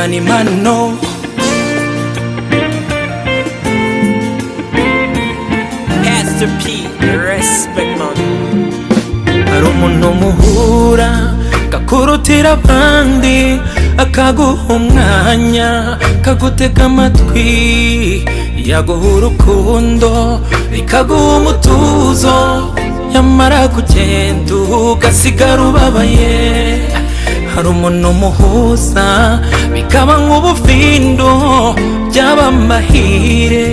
Ivan Mano. Pastor P, respect man. Hari umuntu muhura akakurutira abandi, akaguha umwanya, akagutega amatwi, yaguha urukundo bikaguha umutuzo, yamara kugenda ugasigara ubabaye. Hari umuntu muhuza bikaba nk'ubufindo, byaba amahire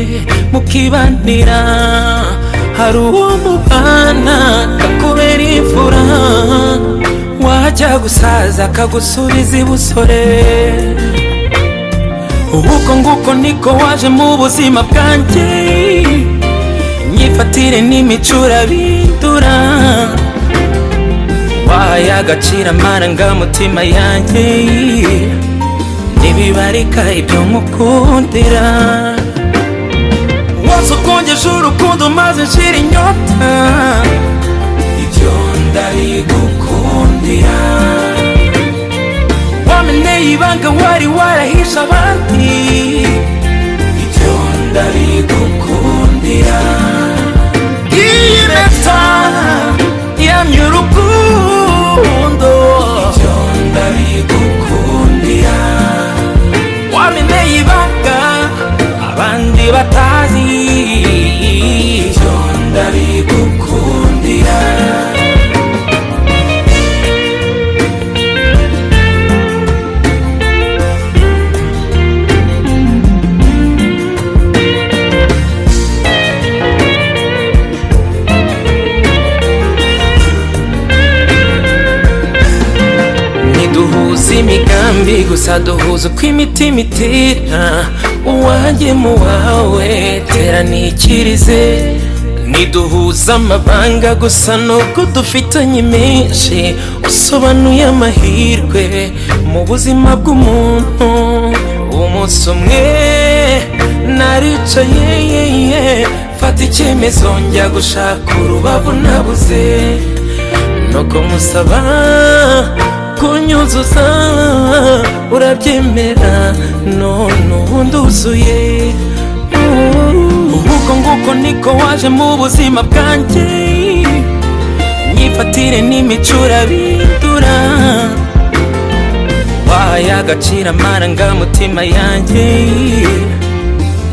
mukibanira. Hari uwo mubana akakubera imfura, wajya gusaza akagusubiza ibusore. Uko nguko niko waje mu buzima bwanjye, imyifatire n'imico urabindura, wahaye agaciro amarangamutima yanjye, ntibibarika ibyo nkukundira. Wose ukongeje urukundo maze nshira inyota, ibyo ndabigukundira. Wameneye ibanga wari warahishe abandi, ibyo ndabigukundira. Iyi mpeta yamye urukundo, ibyo ndabigukundira. Wameneye ibanga abandi batazi, ibyo ndabigukundira. Ntiduhuza imigambi gusa, duhuza uko imitima itera. Uwanjye mu wawe teranikirize. Ntiduhuza amabanga gusa, nubwo dufitanye menshi. Usobanuye amahirwe mu buzima bw'umuntu. Umunsi umwe naricaye mfata icyemezo, njya gushaka urubavu nabuze, nuko musaba kunyuzuza, urabyemera, none ubu nduzuye. Uko nguko niko waje mu buzima bwanjye, imyifatire n'imico urabindura, wahaye agaciro amarangamutima yanjye,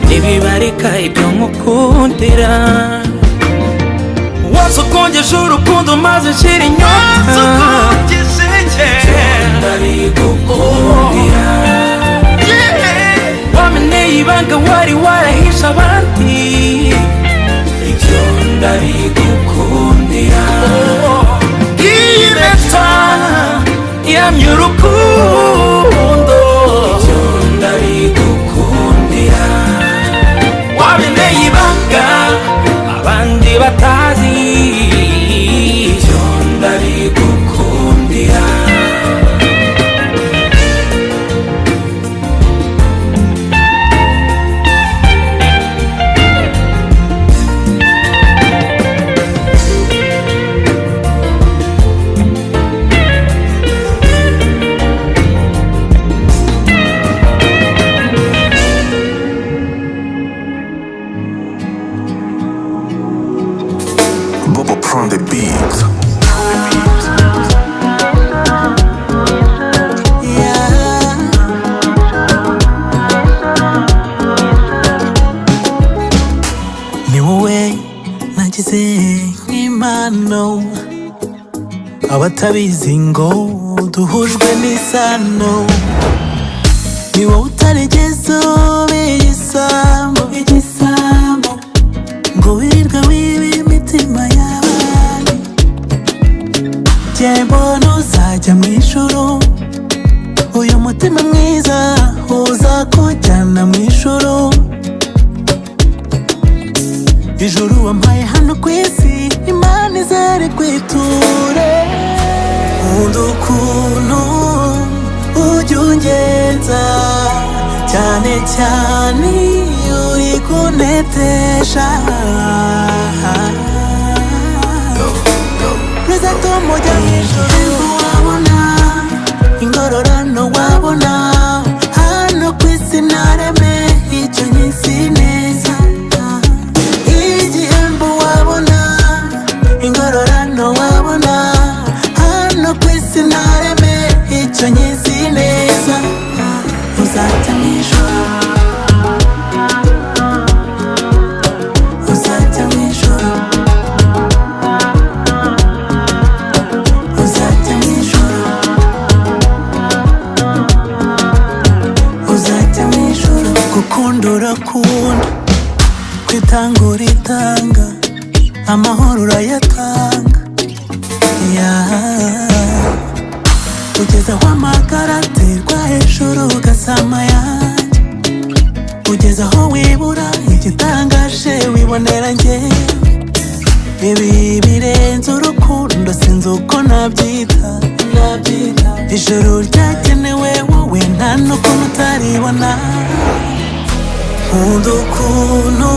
ntibibarika ibyo nkukundira. Wose ukongeje urukundo maze nshira inyota, ndabigukundira. Wameneye ibanga wari warahishe abandi, ibyo ndabigukundira. Iyi mpeta yamye urukundo, ibyo ndabigukundira. Wameneye ibanga abandi batazi, ibyo ndabigukundira. Bubble on the beat. Ni wowe nagize nk'impano, abatabizi ngo duhujwe n'isano. Ni wowe utarigeze uba igisambo, igisambo ngo wirirwe wiba imitima y'abandi. Njye mbona uzajya mu ijuru, uyu mutima mwiza uza kujyana mu ijuru. Ijuru wampaye hano ku isi, Imana izere kwiture. Nkunda ukuntu ujya ungenza, cyane cyane iyo uri kuntetesha. Perezida tumujya mu ijuru, wabona ingororano, wabona. Urakunda kwitanga, uritanga, amahoro urayatanga. Yeah. Ugeze aho amagara aterwa hejuru ugasama yanjye, ugeze aho wibura, igitangaje wibonera njyewe. Ibi birenze urukundo, sinzi uko nabyita, nabyita. Ijuru ryagenewe wowe, nta n'ukuntu utaribona. Nkunda ukuntu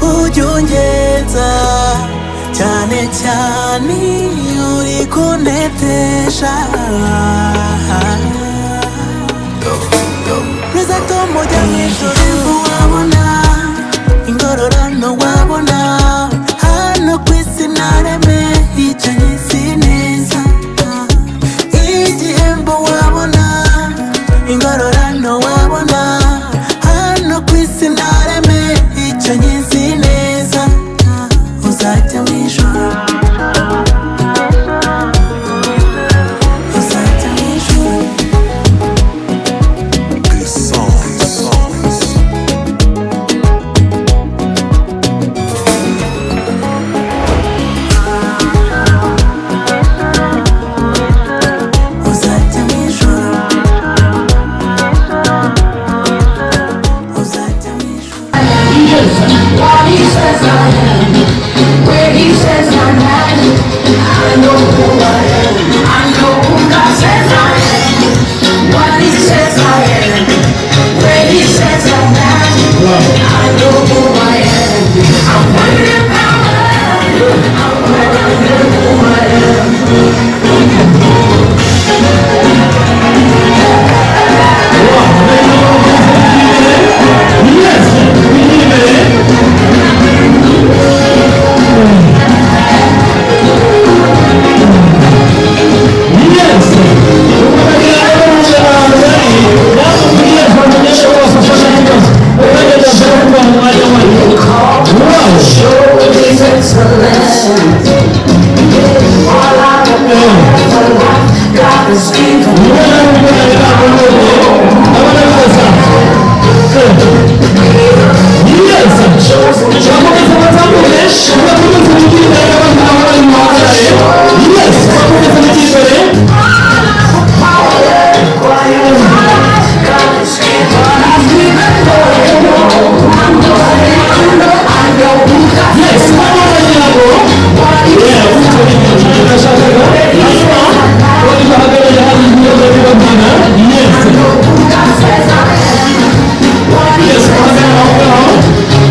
ujya ungenza, cyane cyane iyo uri kuntetesha. Rizatuma ujya mu ijuru wabona ingororano, wabona hano ku isi nareme icyo nyisi neza. Igihembo wabona, ingororano wabona hano ku isi nareme icyo nyisi neza, uzajya mu ijuru, uzajya mu ijuru. Puissance. Uzajya mu ijuru, uzajya mu ijuru. What he says I am, where he says I'm at, I know who I am. I know who God says I am. What he says I am, where he says I'm at, I know who I am. I'm working in power. I'm working who I am. Show is excellent. All I want for life, God is given.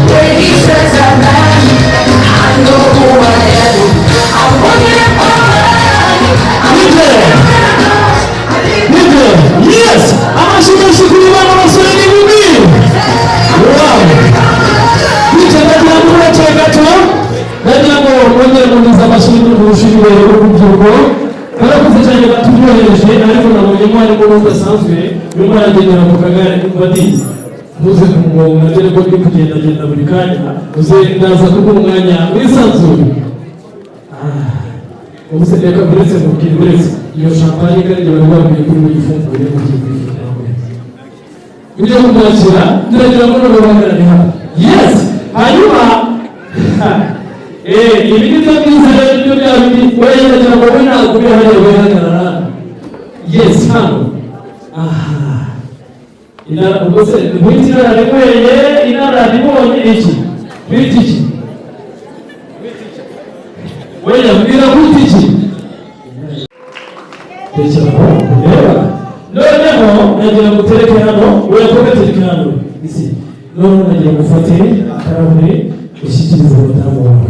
Where he says I'm at, I know who I am. I'm working in power. Yes! Amashyi menshi kuri bano basore n'inkumi! Wow! Bityo ndagira ngo mureke gato, ndagira ngo mwongere munize amashyi n'urushinge rw'urubyiruko. Barakoze cyane, baturyohereje, ariko nabonye ko harimo n'udasanzwe urimo aragendera mu kagare. Bati ntuze kumugonga dore ko ndi kugendagenda buri kanya, uze ndaza kuguha umwanya wisanzuye. Ubu se reka uretse mubwire, uretse iyo champagne kandi bari babwiye kuri buyifungure mugiye kuyifungura, ujye kumwakira. Turagira ngo noneho bahagarare hano. Yes, hanyuma ibi ni byo byiza rero, nibyo bya bindi wewe ndagira ngo wowe ntabwo uri hariya, wowe hagarara hano. Yes, hano aha. Ubwo se nkwita inararibonye, inararibonye iki? Nkwita iki? Weya, mbwira, nkwita iki? Tekera aho ureba. Noneho nagira ngo utereke hano, weya ko gatereke hano isi. Noneho nagira ngo ufate akarahure ushyikirize abadamu wawe.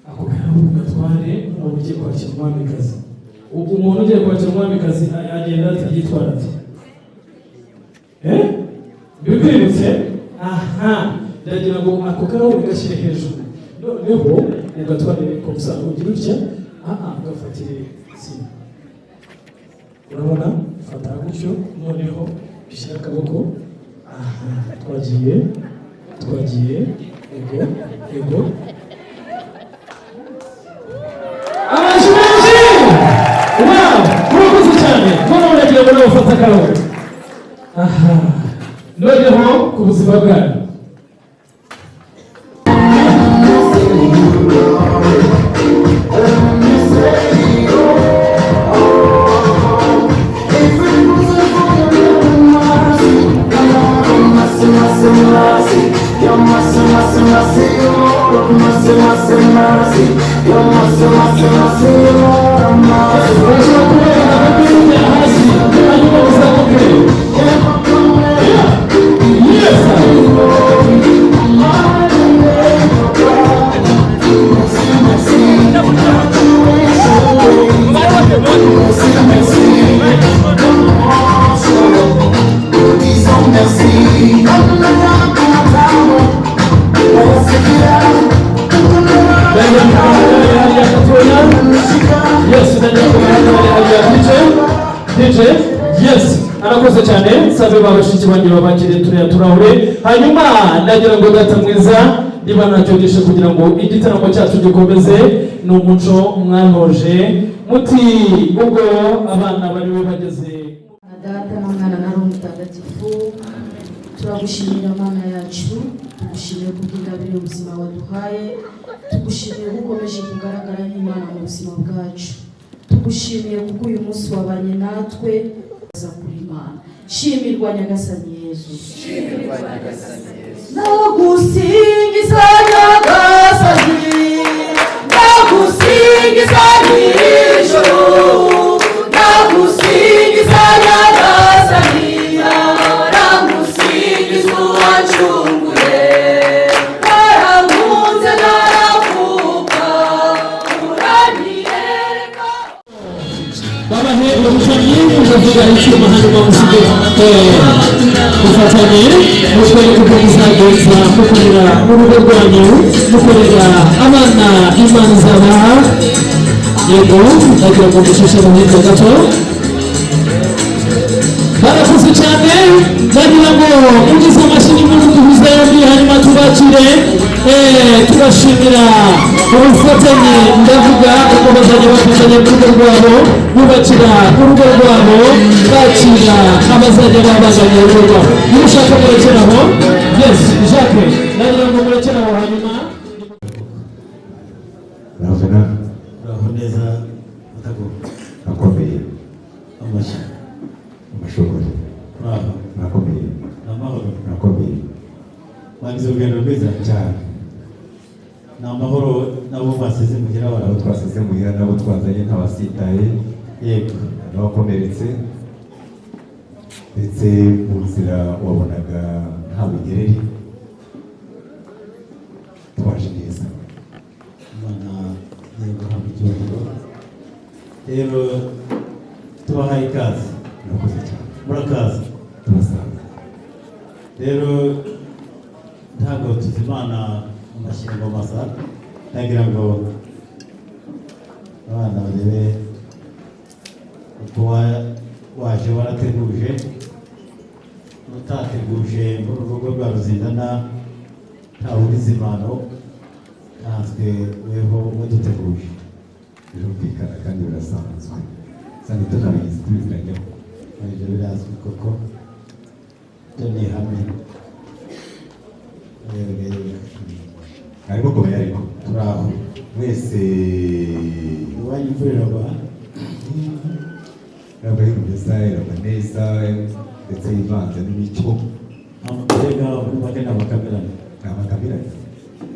Ako karahure ugatware umuntu ugiye kwakira umwamikazi. Ubu umuntu ugiye kwakira umwamikazi agenda ati, yitwara ati? Bikwibutse aha, ndagira ngo ako karahure gashyire hejuru, noneho ugatware comme ça, ugira utya, aha ugafatire si urabona, fata gutyo, noneho ushyire akaboko aha. Twagiye, twagiye, ego ego! Amashyi menshi! Wow, murakoze cyane. Noneho uragira ngo nawe ufate akarahure aha. Noneho ku buzima bwanyu. Urashobora kubereka amapine hasi, hanyuma muzamuke. Yes. Yes, ndagira ngo bahagarare hariya. DJ, DJ, yes, arakoze cyane. Nsabe ba bashiki banjye babakire turiya turahure. Hanyuma ndagira ngo data mwiza, niba ntacyo gishe kugira ngo igitaramo cyacu gikomeze, ni umuco mwantoje muti ubwo abana bari we bageze Na Data na Mwana na Roho Mutagatifu, turagushimira Mana yacu, tugushimiye kubw'ingabire y'ubuzima waduhaye, tugushimiye ko ukomeje kugaragara nk'Imana mu buzima bwacu, tugushimiye kuko uyu munsi wabanye natwe za kuri Imana. Shimirwa Nyagasani Yezu. Nagusingiza Nyagasani, nagusingiza nijoro, nagusingiza Nyagasani, nagusingiza uwancunguye, warankunze naravuka, uranyereka. Babahe ubufatanye, mukavuga icyuma, hanyuma musige mufatanye, mutwereke uko muzagenza mukorera urugo rwanyu, mukorera abana Imana izabaha. Yego, ndagira ngo musheshe mu hirya gato. Barakoze cyane. Ndagira ngo mugize amashyi muri duhuza yombi, hanyuma tubakire. Tubashimira ubufatanye, ndavuga uko bazajya bafatanya mu rugo rwabo, bubakira urugo rwabo, bakira abazajya babazanye urugo rwabo. Niba ushaka murekeraho. Yes, Jacques, ndagira ngo murekeraho hanyuma. Ravena. Uraho neza, Mutago? Akomeye. Amashyi. Amashobore. Uraho? Akomeye. Ni amahoro? Akomeye. Mwagize urugendo rwiza? Cyane. Ni amahoro nabo mwasize muhira? Abo Baraho? twasize muhira nabo twazanye ntabasitaye. Yego. N'abakomeretse, ndetse mu nzira wabonaga nta bunyereri, twaje neza. Imana igiye guhabwa icyubahiro. Rero tubahaye ikaze. Murakoze cyane. Murakaza. Tubasanga. Rero ntabwo tuzimana amashyengo masa, ndagira ngo abana barebe uko waje warateguje utateguje muri uru rugo rwa Ruzindana, ntawuriza impano ntanswe weho waduteguje. Birumvikana kandi birasanzwe, sanzwe tunabizi, tubiziranyeho. Ibyo birazwi koko, byo ni ihame. Yego, yego. Ariko komeye, ariko Turi aho. mwese. Iwanyu imvura iragwa? Ntabwo ari neza, iragwa neza, ndetse ivanze n'imico. Mbega muri make ni amakamirane. Ni amakamirane.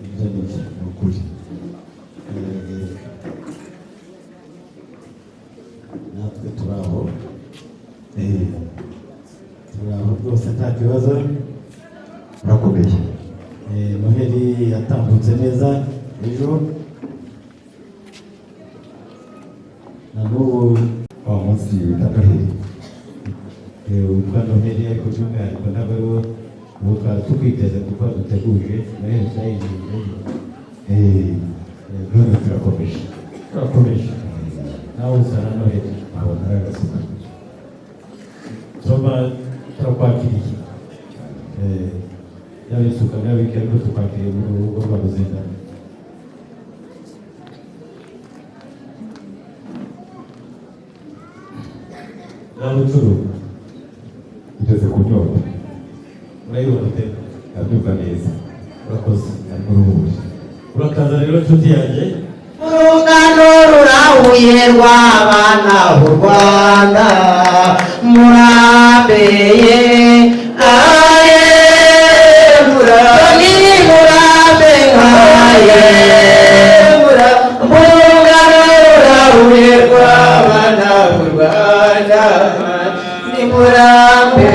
Ibyo ni byo. Ni ukuri. Yego, yego. Natwe turi aho. Turi aho rwose, nta kibazo. Murakomeye. Noheli yatambutse neza ejo na n'ubu. Wa munsi wita Noheli. Witwa Noheli, ariko by'umwihariko ntabwo ari wo ubu twari tukwiteze kuko duteguje Noheli twayizihije ejo. None turakomeje. Turakomeje, nawe usa na Noheli. Ntabwo ntaragasuka. Turaba turakwakiriye. Yaba isuka yaba iki, ariko tukwakiriye mu rugo rwa Ruzindana. Nawe ucuruza. Ugeze ku nyota. Ndabyumva neza. Urakoze. Harimo uruhuri. Urakaza rero, inshuti yanjye. Urungano rurahuye rw'abana b'u Rwanda, murambeye aye, murani murambe nkaye. Urungano rurahuye rw'abana b'u Rwanda, nimurambe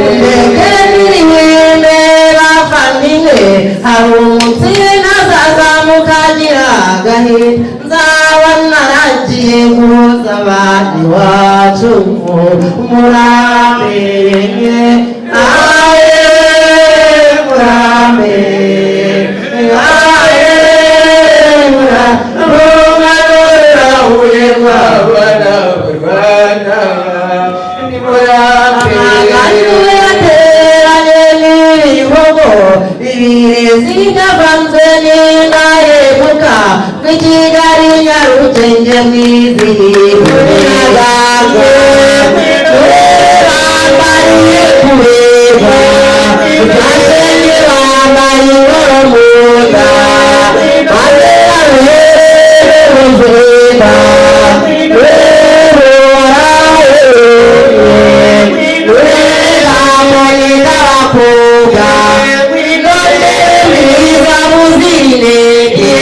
niriwembe bavandimwe. Hari umunsi nazazamuka agira agahinda, nzaba naragiye guhuza abantu iwacu. Muramenye aye, muramenye aye, urungano rurahuye rw'abana b'u Rwanda, nimurambe. Yateranye n'ibihogo ibirezi byavanzwe n'indahemuka i Kigali, Nyarugenge, mwizihiwe n'agagwe bambariye kureba byashenye, bambaye ingoro mu nda, maze baruhere ruzima rero waraye n'abakobwa mwiza muzinege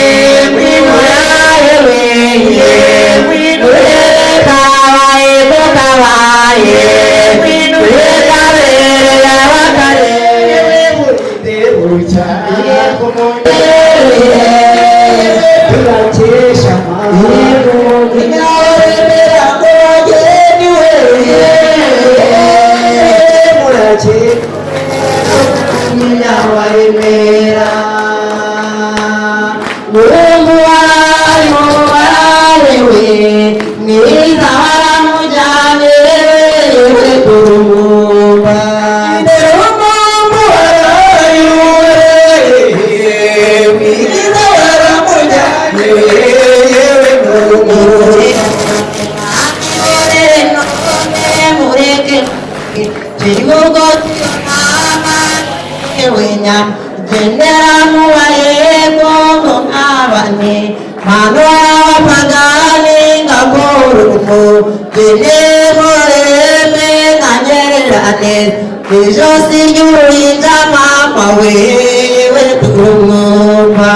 kabaye ko kabaye kabereye abakarere turakesha. Remera mwiza waramujyanye yewe kurumba. Mwiza waramujyanye yewe mureke kibugo gendera mubayego nk'abane mano abapagani ngakoruko genemoreme nkanyererane ijosi ry'uruhinja mama wewe turumwumva.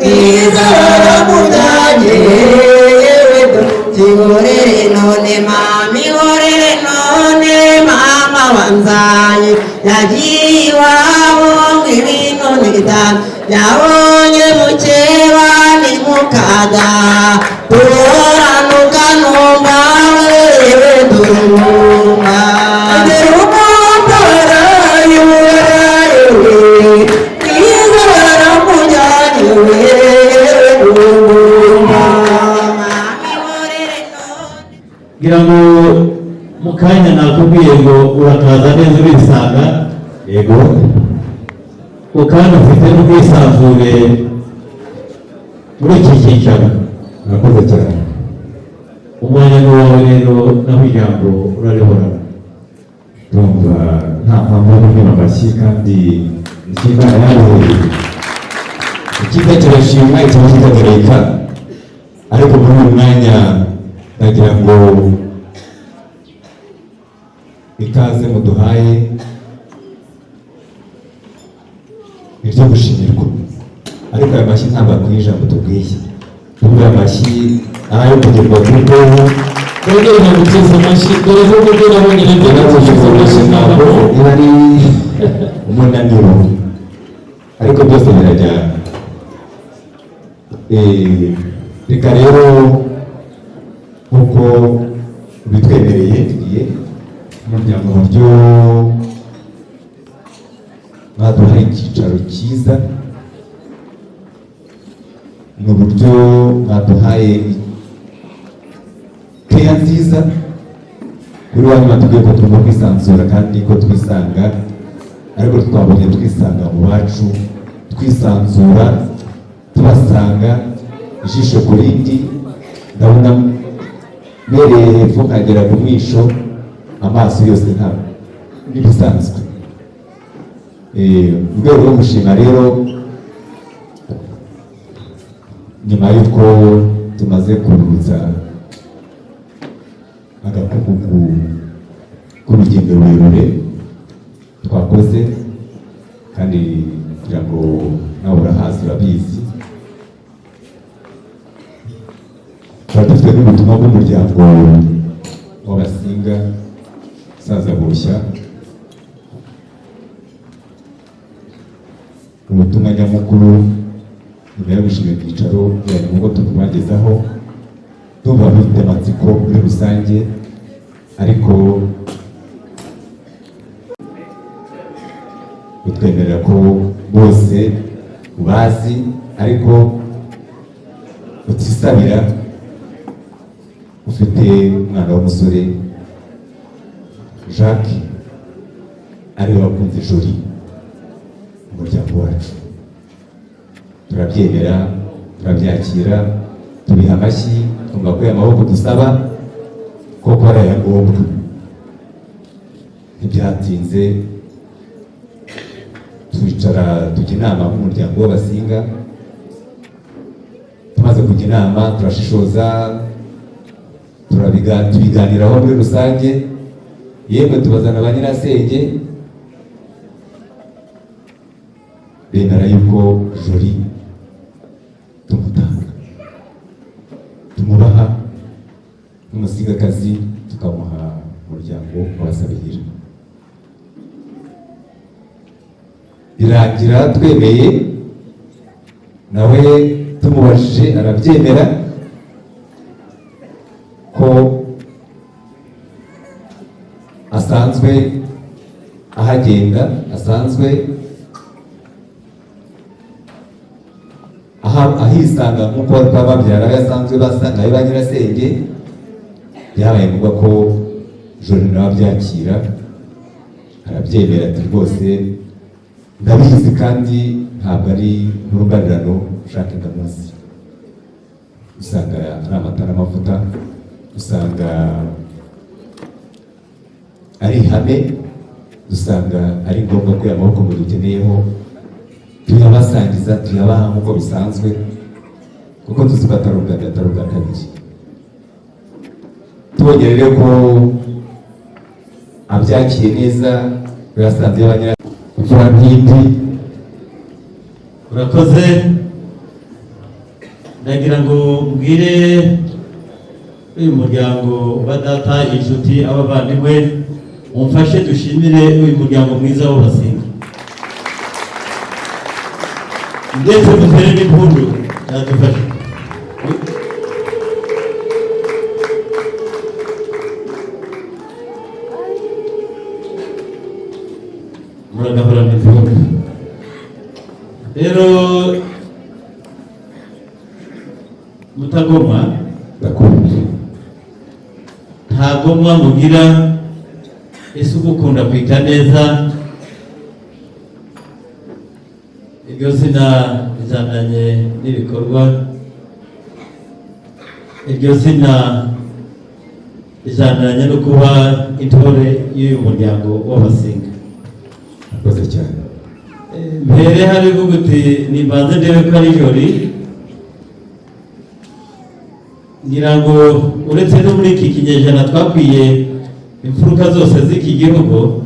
Mwiza waramujyanye yewe, ihorere none mama, ihorere none mama wanzaye yagiye iwabo ngo ibintu nitanu yabonye mukeba ni mukaga turanuka numva wewe turumva. Mwiza waramujyanye wewe turumva. Ngira ngo mu kanya nakubwiye ngo urakaza neza urisanga. Yego. Ngo kandi ufite n'ubwisanzure muri iki cyicaro. Murakoze cyane. Umwanya ni uwawe rero, naho ijambo urarihorana. Ndumva nta mpamvu yo kunyura amashyi, kandi icy'Imana yabereye icyiza kirashimwa, ikibi kikagarika. Ariko muri uyu mwanya ndagira ngo ikaze muduhaye ibyo gushimirwa, ariko aya mashyi ntabwo akwiye ijambo tubwiye. Ndumva aya mashyi ari ayo kugerwa kuri rweho. Dore naguteze amashyi, dore ko ubwo nabonye nabyo naguteze amashyi Ntabwo ntabwo niba ari umunaniro, ariko byose birajyana. Reka rero nk'uko bitwemereye tugiye umuryango uburyo mwaduhaye icyicaro cyiza, ni uburyo mwaduhaye keya nziza kuri wa nyuma tubwiye ko tugomba kwisanzura kandi ko twisanga, ariko twabonye twisanga mu bacu, twisanzura tubasanga ijisho ku rindi. Ndabona mbereye hepfo nkagera ku mwisho. Amaso yose nta n'ibisanzwe. Mu rwego rwo gushima rero, nyuma y'uko tumaze kurutsa agakungugu k'urugendo rurerure twakoze, kandi kugira ngo nawe urahazi, urabizi, tuba dufite n'ubutumwa bw'umuryango w'Abasinga Saza Boshya. Ubutumwa nyamukuru nyuma yo gushima ibyicaro bya ngombwa tukubagezaho, tuba bifite amatsiko muri rusange, ariko utwemerera ko bose ubazi, ariko utisabira ufite umwana w'umusore Jacques, ariwe wakunze Jolie. Umuryango wacu turabyemera, turabyakira, tubiha amashyi, twumva ko aya maboko dusaba koko ari aya ngombwa. Ntibyatinze, twicara tujya inama nk'umuryango w'Abasinga. Tumaze kujya inama, turashishoza, tubiganiraho muri rusange, yemwe tubazana ba nyirasenge, bemera yuko Jolie tumutanga, tumubaha nk'umusingakazi, tukamuha umuryango w'Abasabihira. Birangira twemeye, nawe tumubajije arabyemera ko asanzwe ahagenda, asanzwe ahisanga nk'uko babyara basanzwe basanga ba nyirasenge. Byabaye ngombwa ko Jolie nawe abyakira, arabyemera, ati: "Rwose ndabizi kandi ntabwo ari nk'uruganirano ushaka ndamuzi." Usanga ari amata n'amavuta, usanga ari ihame, usanga ari ngombwa ko aya maboko mudukeneyeho tuyabasangiza, tuyabaha nk'uko bisanzwe, kuko tuzi ko atari ubwa mbere, atari ubwa kabiri. Tubonye rero ko abyakiye neza, ko yasanze imfura nk'indi. Urakoze. Ndagira ngo mbwire uyu muryango wa data, inshuti, abavandimwe, mumfashe dushimire uyu muryango mwiza w'Abasinga, ndetse dutere n'impundu, yadufasha. Muragahorana impundu. Rero Mutagoma, Ndakumva. Ntagomwa mugira. Ese ugukunda kwita neza, iryo zina rizananye n'ibikorwa, iryo zina rizananye no kuba intore y'uyu muryango w'Abasinga. Urakoze cyane. Mbere hari uvuga uti: "Nimbanze ndebe ko ari Jolie." Ngira ngo uretse no muri iki kinyejana twakwiye imfuruka zose z'iki gihugu,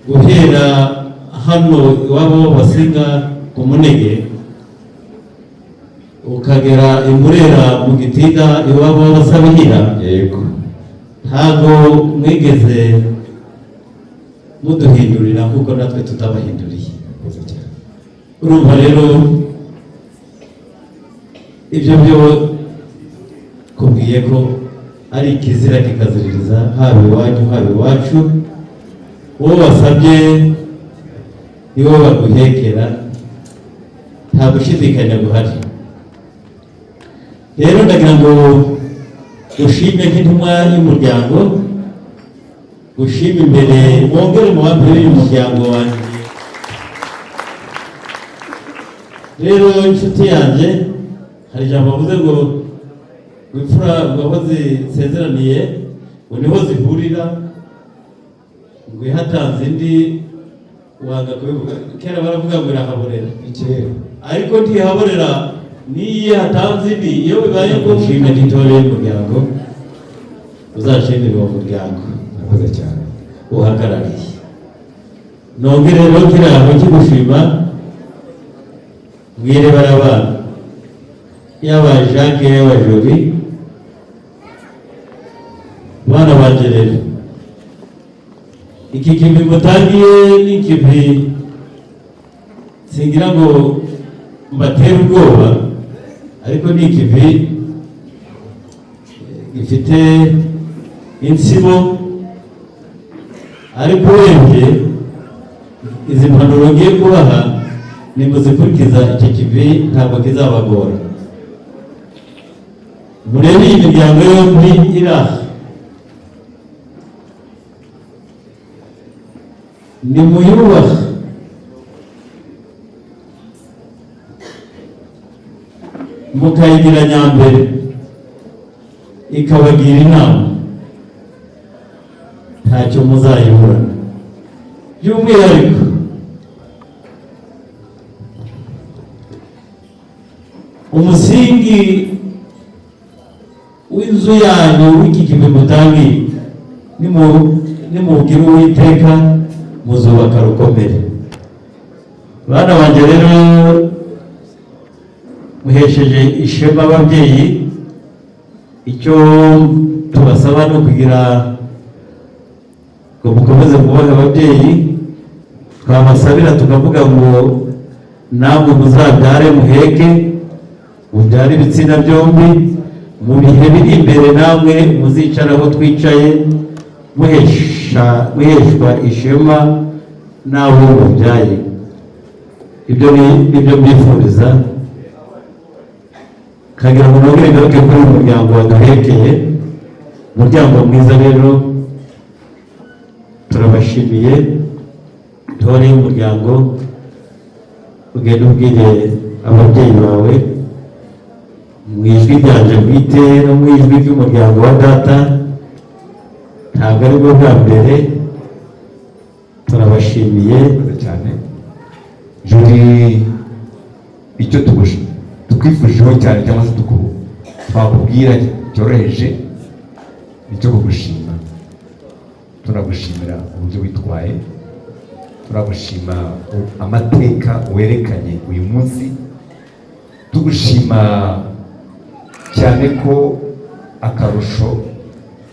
guhera hano iwabo w'Abasinga ku Munege, ukagera i Murera mu Gitinda iwabo w'Abasabihira, ntabwo mwigeze muduhindurira kuko natwe tutabahinduriye. Urakoze cyane. Urumva rero ibyo byo kubwiye ko ari ikizira kikaziririza, haba iwanyu, haba iwacu. Uwo wasabye niwo baguhekera, nta gushidikanya guhari. Rero ndagira ngo ushime nk'intumwa y'umuryango, ushime imbere, wongere mu bambere y'uyu muryango wanjye. Rero inshuti yanjye, hari ijambo bavuze ngo imfura ngo aho zisezeraniye ngo niho zihurira. Ngo ihatanze indi wanga kubivuga. Kera baravuga ngo irahaborera, ariko ntihaborera n'iyo hatanze indi. Iyo bibaye ngombwa, ushime n'intore y'umuryango, uzashimire uwo muryango. Murakoze cyane. Uhagarariye. Nongere rero kiriya kigushima, mbwire barabana, yaba Jacques, yaba Jolie, bana banjye rero, iki kivi mutangiye ni ikivi singira ngo mbatere ubwoba, ariko ni ikivi gifite insibo. Ariko urebye izi mpanuro ngiye kubaha, nimuzikurikiza, icyo kivi ntabwo kizabagora. Murebe iyi miryango yombi iri aha, nimuyubahe, mukayigira nyambere, ikabagira inama, ntacyo muzayiburana. By'umwihariko umusingi w'inzu yanyu w'iki kivi mutangiye, nimuwugira Uwiteka, muzubaka rukomere. Bana banjye rero, muhesheje ishema ababyeyi. Icyo tubasaba ni ukugira ngo mukomeze kubaha ababyeyi. Twabasabira tukavuga ngo namwe muzabyare muheke, mubyare ibitsina byombi. Mu bihe biri imbere namwe muzicara aho twicaye, muheshwa ishema n'abo mubyaye. Ibyo nibyo mbifuriza. Kagira ngo nongere ngaruke kuri uyu muryango waduhekeye, umuryango mwiza. Rero turabashimiye. Intore y'umuryango, ugenda ubwire ababyeyi bawe mu ijwi ryanjye bwite no mu ijwi ry'umuryango wa data, ntabwo ari bwo bwa mbere, turabashimiye. Murakoze cyane, Julie. Icyo tukwifujeho cyane cyangwa se twakubwira cyoroheje ni icyo kugushima. Turagushimira uburyo witwaye, turagushima amateka werekanye uyu munsi, tugushima cyane ko akarusho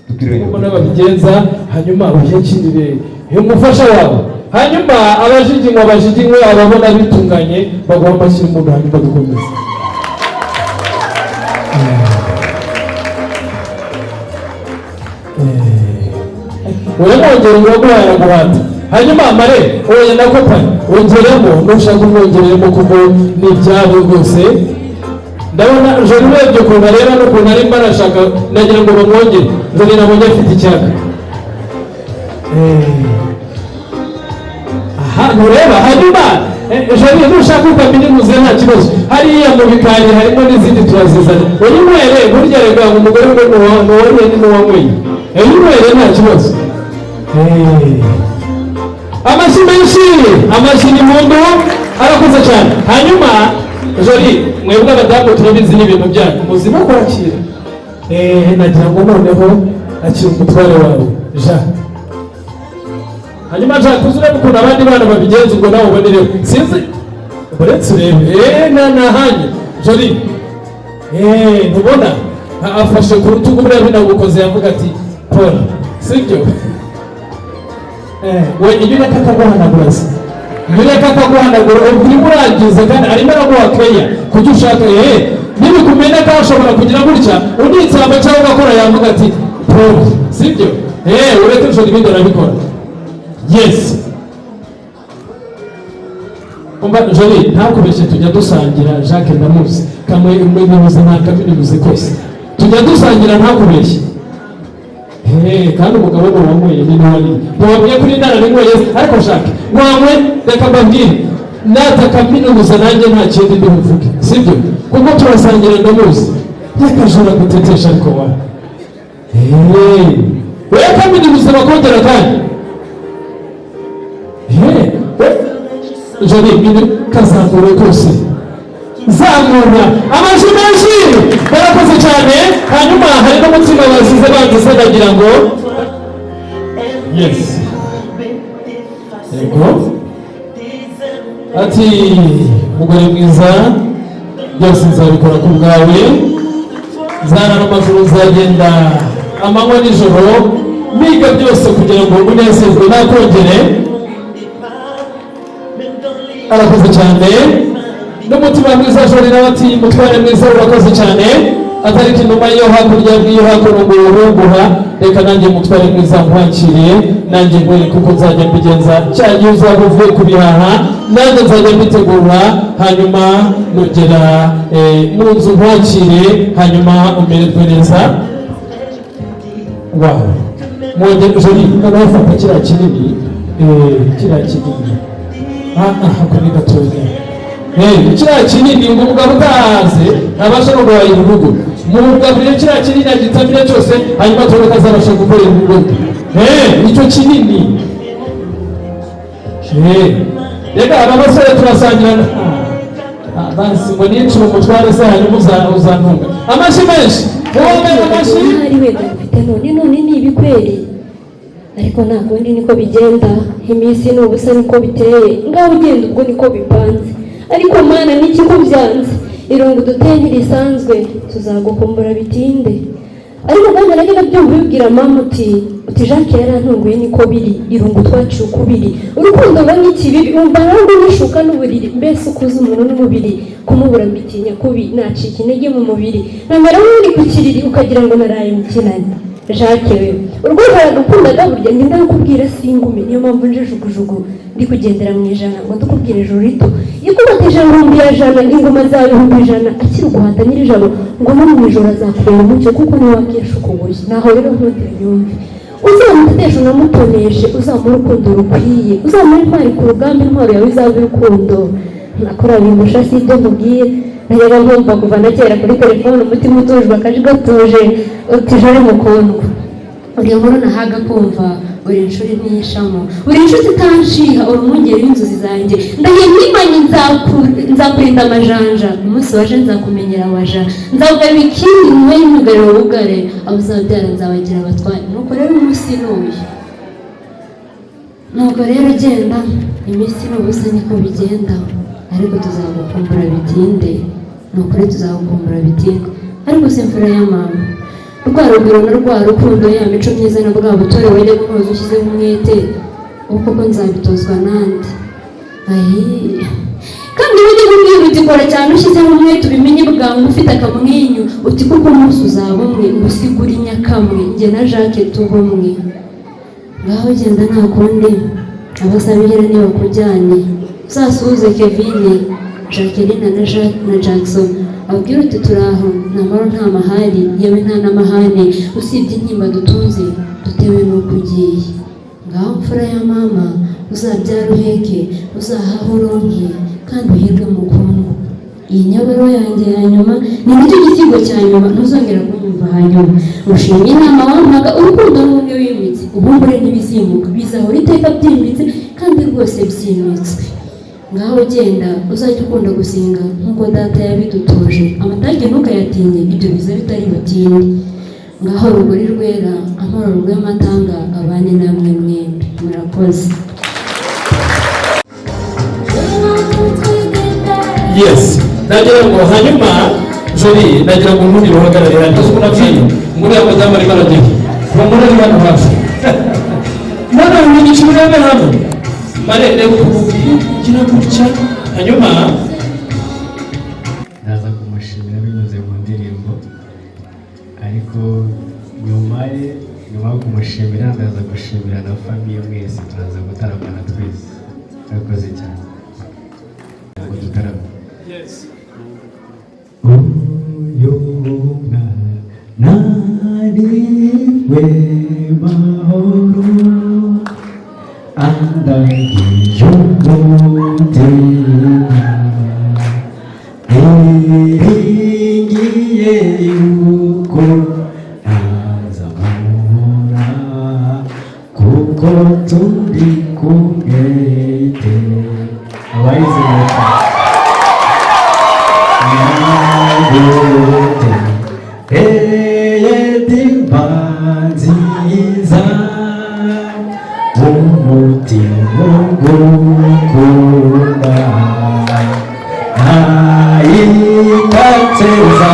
tutiriwe Uko n'ababigenza, hanyuma uyakirire umufasha wawe, hanyuma abajiginywa bajiginywe, ababona bitunganye bagomba bashyira umuntu, hanyuma dukomeze. Uramwongera, uraguhaye, araguhata. Hanyuma mare oya na kopani wongeremo, nushaka umwongereremo kuko ni ibyabo rwose. Ndabona Jori, urebye ukuntu areba n'ukuntu arimo arashaka, ndagira ngo bamwongere. Jori nabonye afite icyaka. Aha ntureba. Hanyuma Jori, nushaka ukaminuze nta kibazo, hariya mu bikari harimo n'izindi turazizana. Uyinywere, burya rega umugore ngo nuwariye ni nuwanyweye. Uyinywere nta kibazo. Amashyi menshi, amashyi ni mundu, arakoze cyane. Hanyuma Jori, mwebwe abadamu turabizi n'ibintu byanyu muzima kwakira. Nagira ngo noneho akira umutware wawe Jean. Hanyuma Jean, tuzi urebe ukuntu abandi bana babigenza, ubwo nawe ubonereho. Sinzi, uretse urebe. Nahanye Jori. Ntubona afashe ku rutugu, buriya binagukoze yavuga ati Paul, sibyo? We iyo ureka akaguhanagura se, iyo ureka akaguhanagura, ubwo urimo urangiza kandi arimo araguha keya kujya ushaka. Nibikumena ko ashobora kugira gutya unitsamba cyangwa ugakora, yavuga ati Paul, sibyo? Ureke ushobora ibindi arabikora. Yes, umva Jolie, ntakubeshye, tujya dusangira. Jacques ndamuzi, kamwe umuyobozi nta kaminuza kose tujya dusangira, ntakubeshye. Kandi umugabo ni uwanyweye nyine wariye, ntiwabwiye kuri inararинyweye. Ariko Jacques wanywe, reka mbabwire, nata kaminuza nanjye nta kindi ndi buvuge, sibyo? Kuko turasangira, ndamuzi. Reka jora gutetesha, ariko wa wewe kaminuza bakongera kandi. Jari mine kazamura rwose, zamura amajwi menshi. Barakoze cyane. Hanyuma hari n'umutima basize bagize, bagira ngo yes, yego. Ati: "Mugore mwiza, byose nzabikora ku bwawe, nzarara amajoro, nzagenda amanywa nijoro, niga byose kugira ngo unezerwe." Nakongere. Arakoze cyane n'umutima mwiza. Jori nawe ati: "Mutware mwiza, urakoze cyane." Atari inuma yo hakurya n'iyo hakuno ngo urunguha. Reka nanjye, mutware mwiza, nkwakiriye, nanjye nkwereke uko nzajya mbigenza. Cya gihe uzaba uvuye ku bihaha, nanjye nzajya mbitegura, hanyuma nugera mu nzu nkwakire, hanyuma umererwe neza. Wow, mwongere. Jori, noneho fata kiriya kinini, kiriya kinini. Ah ah, ako ni gatoya. Kiriya kinini, ngo umugabo utahaze ntabasha no guhahira urugo. Mugaburire kiriya kinini, agitamire cyose, hanyuma tubone ko azabasha gukorera urugo. Icyo kinini. Reka aba basore turasangira. Ah, basi ngo nicure umutware se, hanyuma uzantunga. Amashyi menshi, wowe, amashyi. Ahari wenda mfite none none ni ibikweri, ariko nta kundi, niko bigenda. Iminsi ni ubusa, niko biteye. Ngaho ugenda, ubwo niko bipanze. Ariko Mana, niki ko byanze? Irungu duteye ntirisanzwe, tuzagukumbura bitinde. Ariko kandi najyaga byumva ubibwira mama uti "Jacques yarantunguye." Niko biri, irungu twaciye ukubiri, urukundo ruba nk'ikibibi, wumva ntabwo nishuka n'uburiri. Mbese ukuze umuntu n'umubiri, kumubura mbitinya kubi, nacika intege mu mubiri, namera nk'uri ku kiriri, ukagira ngo naraye mu kinani. Jacques we, urwo rwaragukundaga burya, njye ndakubwira singume. Niyo mpamvu nje jugujugu, ndi kugendera mu ijana ngo ndukubwire ijuru rito ikubatije ibihumbi ya jana, ingoma za 100,000, akiri uguhata nyir'ijabo, ngo no mu ijoro azakubera umucyo, kuko niwe wakesha ukubuye. Naho rero nkundira nyumve, uzamuteteshe, unamutoneshe, uzamuhe urukundo rukwiye, uzamuhe intwari ku rugamba, intwaro yawe izaba urukundo. Nakora bingusha, si ibyo nkubwiye. Najyaga nkumva kuva na kera kuri telefone, umutima utujwe, akajwi gatuje, uti "Jore mukundwa." Uri inkuru nahaga kumva, uri inshuro ntiyishamo, uri inshuti itanshiha, uri umwungeri w'inzozi zanjye. Ndahiye nimanye, nzakurinda amajanja, umunsi waje nzakumenyera waja, nzakugaba ikindi nyuma y'imyugariro wugare, abo uzabyara nzabagira abatware. Nuko rero umunsi ni uyu, nuko rero genda, iminsi ni ubusa, niko bigenda. Ariko tuzagukumbura bitinde, ni ukuri tuzagukumbura bitinde. Ariko si imfura ya mama, rwa rugwiro na rwa rukundo, ya mico myiza na bwa butore wajya gunoza ushyizeho umwete, ubu koko nzabitozwa nande? Ayi, kandi ujye kubwira uti "Kora cyane ushyizeho umwete, ubimenye bwangu ufite akamwenyu," uti "Kuko umunsi uzaba umwe usigura inyakamwe, njye na Jacques tuba umwe." Ngaho genda, nta kundi. Abasabihera ntibakujyane, uzasuhuze Kevin, Jacqueline na Jacques na Jackson, abwira uti "Turaho, nta mahoro, nta mahari, yewe nta n'amahane, usibye intimba dutunze dutewe n'uko ugiye." Ngaho mfura ya mama, uzabyara uheke, uzahahe uronke, kandi uhirwe mukundwa. Iyi nyabarongo yanjye ya nyuma ni nacyo gisigo cya nyuma, ntuzongera kunyumva. Hanyuma ushimye inama wampaga, urukundo n'ubumwe wimitse, ubumbure n'ibizimuka bizahora iteka byimbitse kandi rwose byimitswe. Ngaho genda, uzajya ukunda gusenga nk'uko data yabidutoje. Amatage ntukayatinye, ibyo biza bitari butinde. Ngaho rugori rwera, amahoro rw'amatanga abane namwe mwembi. Murakoze. Yes, nagira ngo hanyuma Jori, nagira ngo ubundi ruhagarare hano unabyiye muri abo badamu arimo aragenda kuba muri ari hano hafi none ubu urebe hano mare, reba ukuntu ugira gutya hanyuma. Ndaza kumushimira binyuze mu ndirimbo, ariko nyuma ye, nyuma yo kumushimira, ndaza gushimira na famille mwese, turaza gutaramana twese. Murakoze cyane ngo dutarame. Uyu mwana ni we mahoro, andagiye umutima, niringiye yuko ntazamubura, kuko turi kumwe. Abayizi Eyedimba nziza umutima ugukunda nayikateza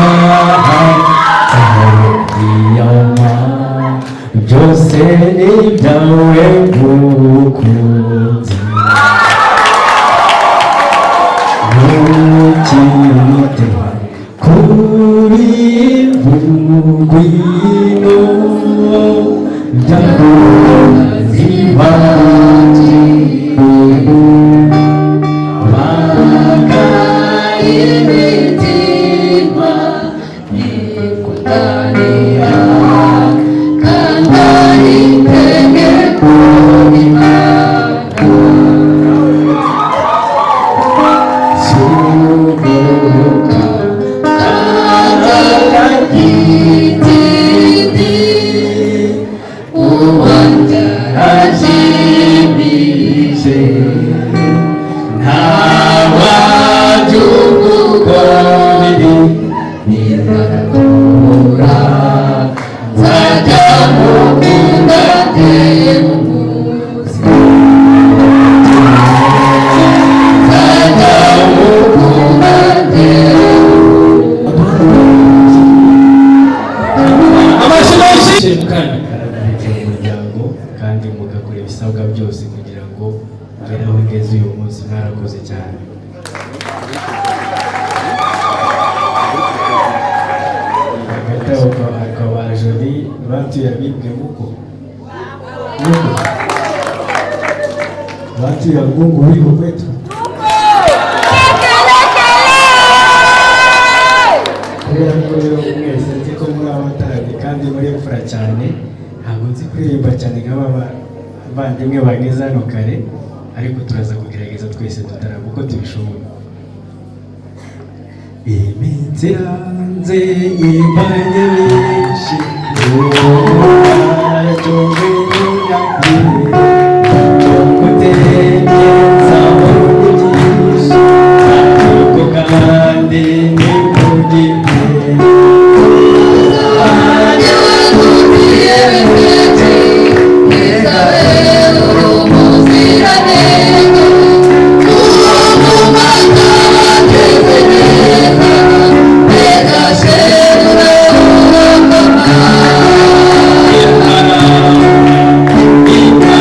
iyama byose ni ibyawe mukunzi ntukite kuri ngwino Imitima nikutanira kandi ari itegeko ry'Imana. Suguruka kagitindi uwanjye arajimije ntawajya ntizatura nzajya mukunda ntemuzi nzajya mukunda Amashyi menshi. Umuryango kandi mugakora ibisabwa byose kugira ngo ngere aho ngeze uyu munsi, mwarakoze cyane. Hagati aho hakaba Joli batuye abibwe muko muko batuye Ngungu wiko kwetu. Kubera ko rero mwese nzi ko muri abatari kandi muri imfura cyane, ntabwo nzi kuririmba cyane nk'aba bavandimwe bageze hano kare, ariko turaza kugerageza twese tutaraba uko tubishoboye. Iminsi iranze ibanye myinshi ariko kandi ni ku giti. Thank you.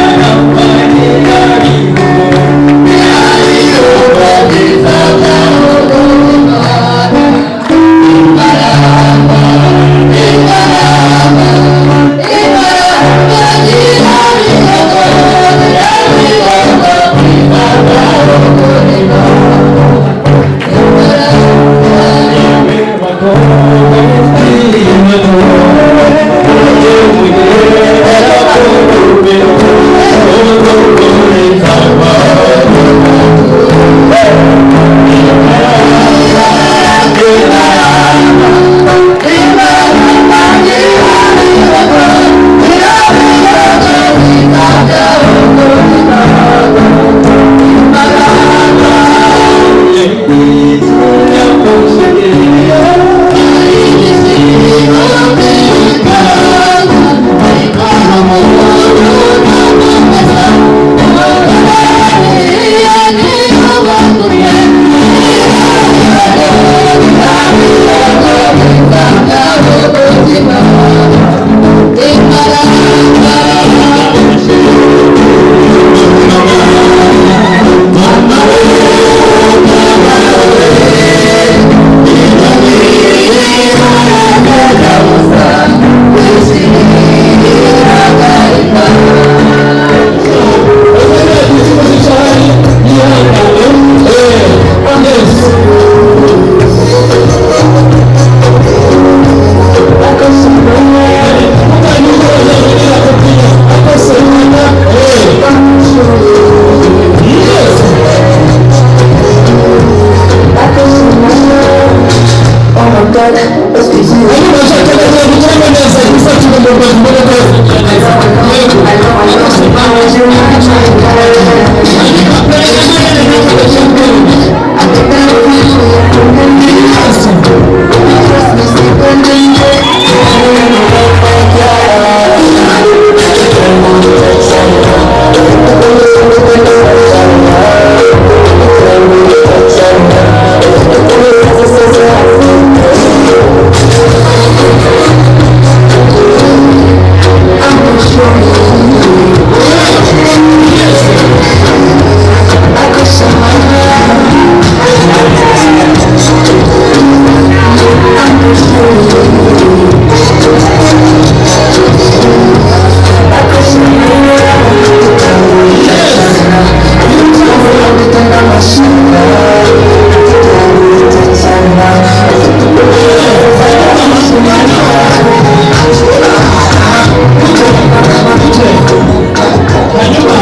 Hanyuma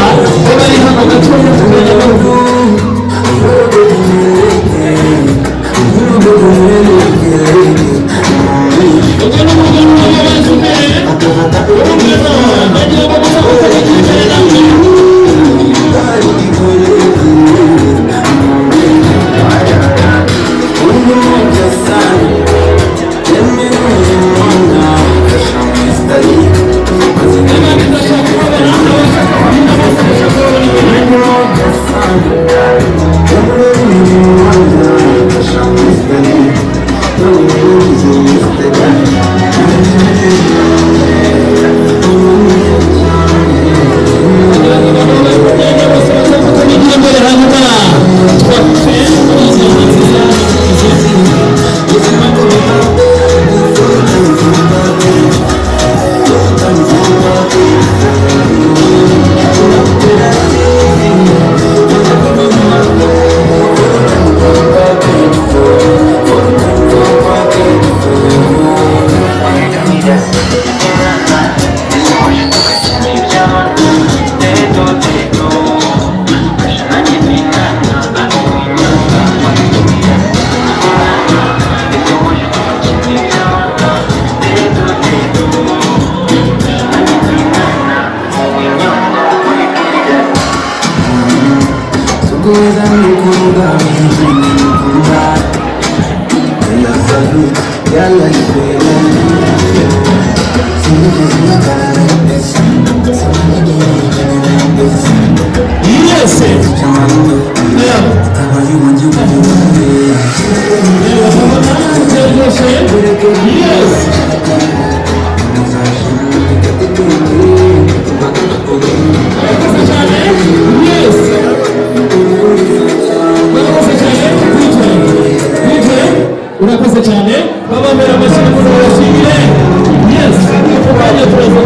bari hano gatoya kumenya. Urakoze cyane, babambera amashyi kuko babashimire. Yes, tukajya turaza.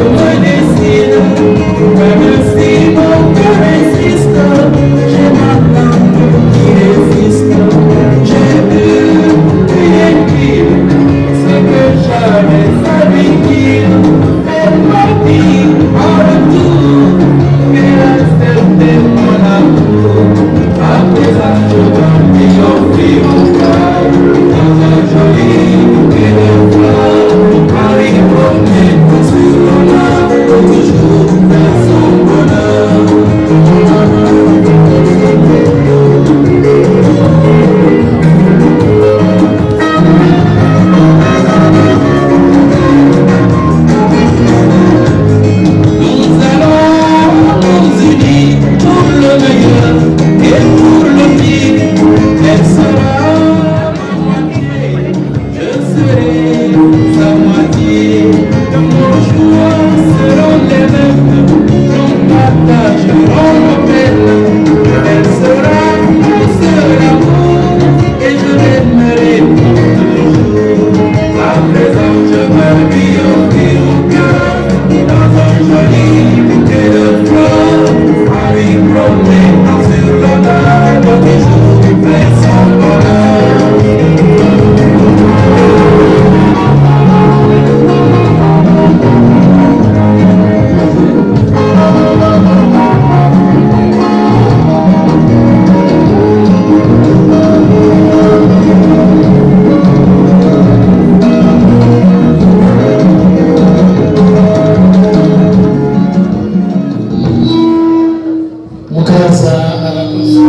Mukaza arakoze.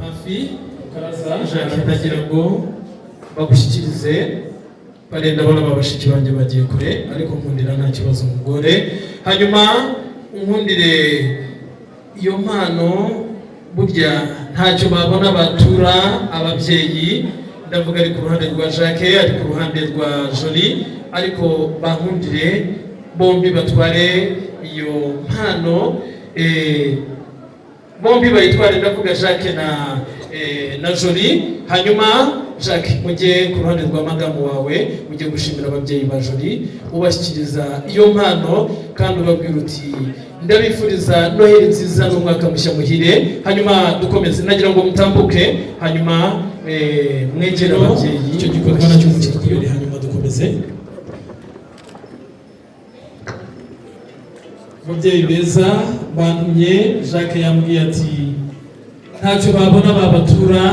Hafi Mukaraza Jacques, ndagira ngo bagushyikirize barenda ndabona ba bashiki banjye bagiye kure, ariko nkundira nta kibazo umugore. Hanyuma nkundire iyo mpano, burya ntacyo babona batura ababyeyi. Ndavuga ari ku ruhande rwa Jacques, ari ku ruhande rwa Jolie, ariko bankundire bombi batware iyo mpano, bombi bayitware. Ndavuga Jacques na Jolie. Hanyuma Jacques, mujye ku ruhande rwa madamu wawe, mujye gushimira ababyeyi ba Jolie, ubashyikiriza iyo mpano kandi ubabwira uti ndabifuriza Noheli nziza n'umwaka mushya muhire. Hanyuma dukomeze, nagira ngo mutambuke, hanyuma mwegere ababyeyi. Icyo gikorwa nacyo mukitwibere, hanyuma dukomeze. Ababyeyi beza bantumye, Jacques yambwiye ati ntacyo babona babatura,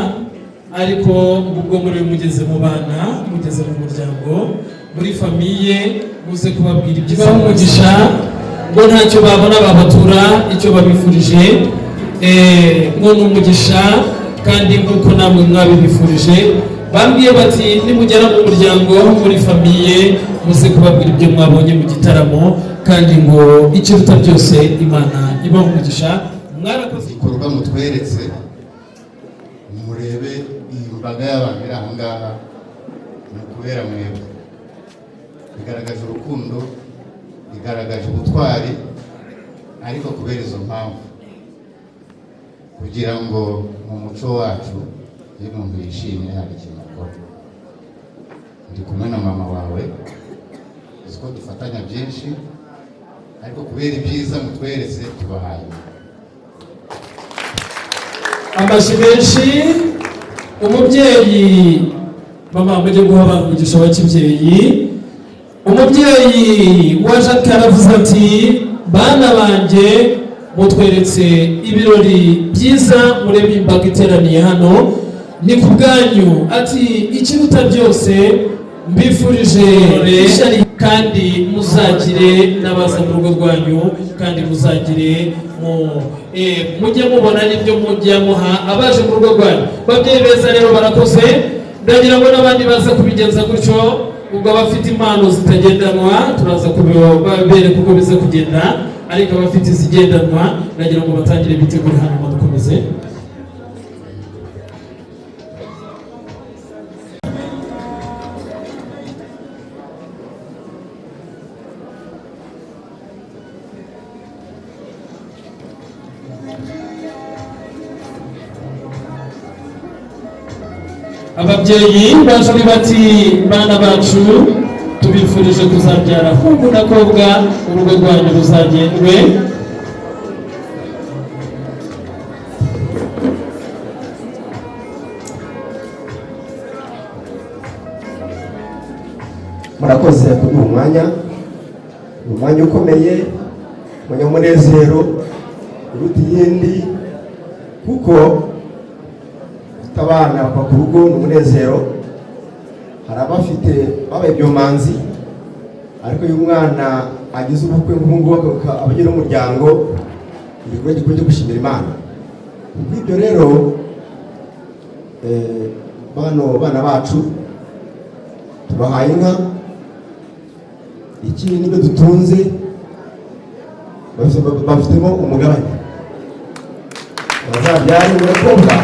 ariko ubwo muri mugeze mu bana, mugeze mu muryango, muri famille, muze kubabwira ibyiza, umugisha, ngo ntacyo babona babatura, icyo babifurije ngo ni umugisha, kandi nk'uko namwe mwabibifurije. Bambwiye bati nimugera mu muryango, muri famille, muze kubabwira ibyo mwabonye mu gitaramo, kandi ngo ikiruta byose Imana ibaha umugisha. Mwarakoze. Igikorwa mutweretse, murebe iyi mbaga y'abantu iri aha ngaha, ni ukubera mwebwe. Bigaragaje urukundo, bigaragaje ubutwari, ariko kubera izo mpamvu, kugira ngo mu muco wacu iyo umuntu yishimye hari ikintu akora. Ndi kumwe na mama wawe, uzi ko dufatanya byinshi, ariko kubera ibyiza mutweretse tubahaye Amashyi menshi. Umubyeyi, mama, mujye guha abantu umugisha wa kibyeyi. Umubyeyi wa Jacques yaravuze ati bana banjye, mutweretse ibirori byiza, murebe imbaga iteraniye hano ni ku bwanyu. Ati ikiruta byose mbifurije ishyari, kandi muzagire n'abaza mu rugo rwanyu, kandi muzagire mujye mubona n'ibyo mujya muha abaje mu rugo rwanyu. Babyeyi beza rero barakoze, ndagira ngo n'abandi baza kubigenza gutyo. Ubwo abafite impano zitagendanwa turaza kubereka uko biza kugenda, ariko abafite izigendanwa ndagira ngo batangire bitegure, hanyuma dukomeze. Ababyeyi baje bati bana bacu, tubifurije kuzabyara hungu na kobwa, urugo rwanyu ruzagendwe. Murakoze kuduha umwanya, ni umwanya ukomeye, umwanya w'umunezero uruta iyindi, kuko abana bava ku rugo ni umunezero. Hari abafite babaye ibyomanzi, ariko iyo umwana agize ubukwe nk'ubu ngubu abagira umuryango, igikorwa gikorwa cyo gushimira Imana. Kubw'ibyo ibyo rero, bano bana bacu tubahaye inka, ikindi nibyo dutunze, bafitemo umugabane, bazabyare umukobwa,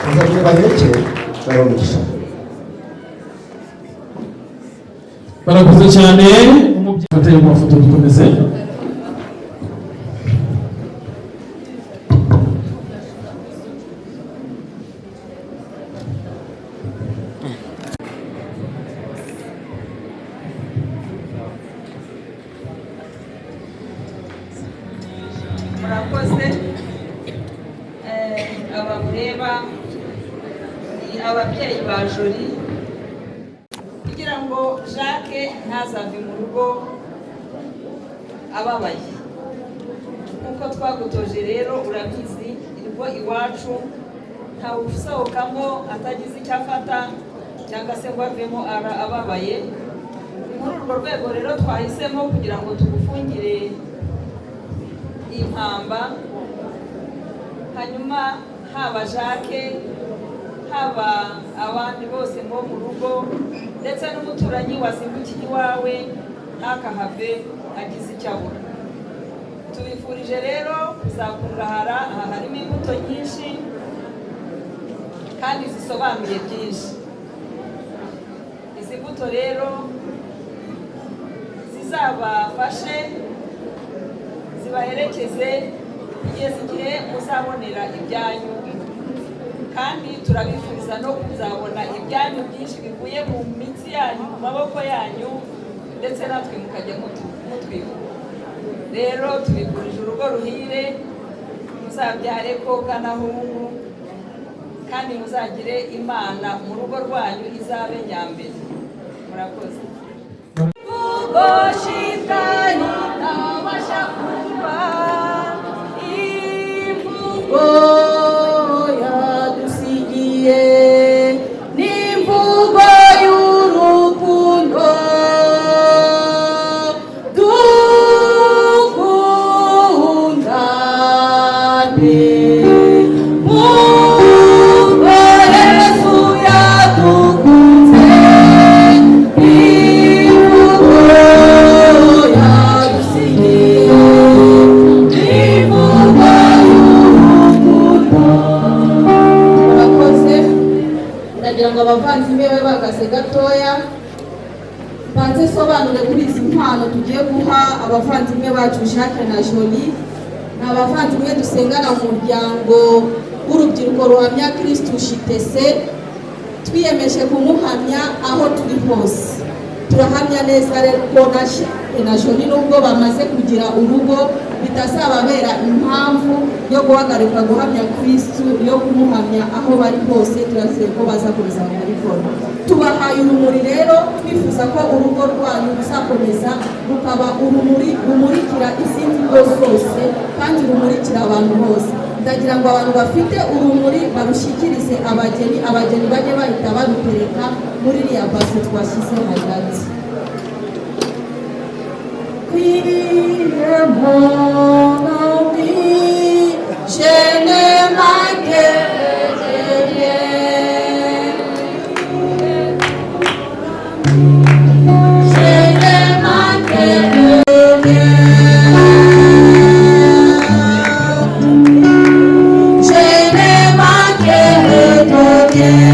bazabyare baheke, babamugisha. Barakoze cyane. Umubyeyi afate amafoto, dukomeze. Murakoze. Aba mureba ni ababyeyi ba Jolie. Kugira ngo Jacques ntazave mu rugo ababaye, nk'uko twagutoje rero, urabizi, urugo iwacu ntawe usohokamo atagize icyo afata cyangwa se ngo avemo ababaye. Muri urwo rwego rero twahisemo kugira ngo tugufungire impamba, hanyuma haba Jacques, haba abandi bose bo mu rugo, ndetse n'umuturanyi wazindukiye iwawe ntakahave agize icyo abura. Tubifurije rero kuzakungahara. Aha harimo imbuto nyinshi kandi zisobanuye byinshi. Izi mbuto rero zizabafashe, zibaherekeze kugeza igihe muzabonera ibyanyu. Kandi turabifuriza no kuzabona ibyanyu byinshi bivuye mu mitsi yanyu, mu maboko yanyu, ndetse natwe mukajya mutwibuka. Rero tubifurije urugo ruhire, muzabyare kobwa na hungu, kandi muzagire Imana mu rugo rwanyu, izabe nyambere. Murakoze. Imvugo shitani ntabasha kumva, imvugo yadusigiye n'imvugo y'urukundo. Dukundane nk'uko Yesu yadukunze, imvugo yadusigiye n'imvugo y'urukundo. Murakoze. Ndagira ngo abavandimwe babe bahagaze gatoya, mbanze sobanure kuri izi mpano tugiye guha abavandimwe bacu Jacques na Jolie. Ni abavandimwe dusengana mu muryango w'urubyiruko ruhamya Kirisitu shitese. Twiyemeje kumuhamya aho turi hose. Turahamya neza rero ko na Jacques na Jolie, nubwo bamaze kugira urugo, bitazababera impamvu yo guhagarika guhamya Kirisitu, yo kumuhamya aho bari hose. Turazeye ko bazakomeza bakabikora. Tubahaye urumuri rero, twifuza ko urugo rwanyu ruzakomeza rukaba urumuri rumurikira izindi ngo zose kandi rumurikira abantu bose. Ndagira ngo abantu bafite urumuri barushyikirize abageni, abageni bajye bahita barutereka muri iriya base twashyize hagati. Priez mon ami, je ne manque de rien. Je ne manque de rien. Je ne manque de rien.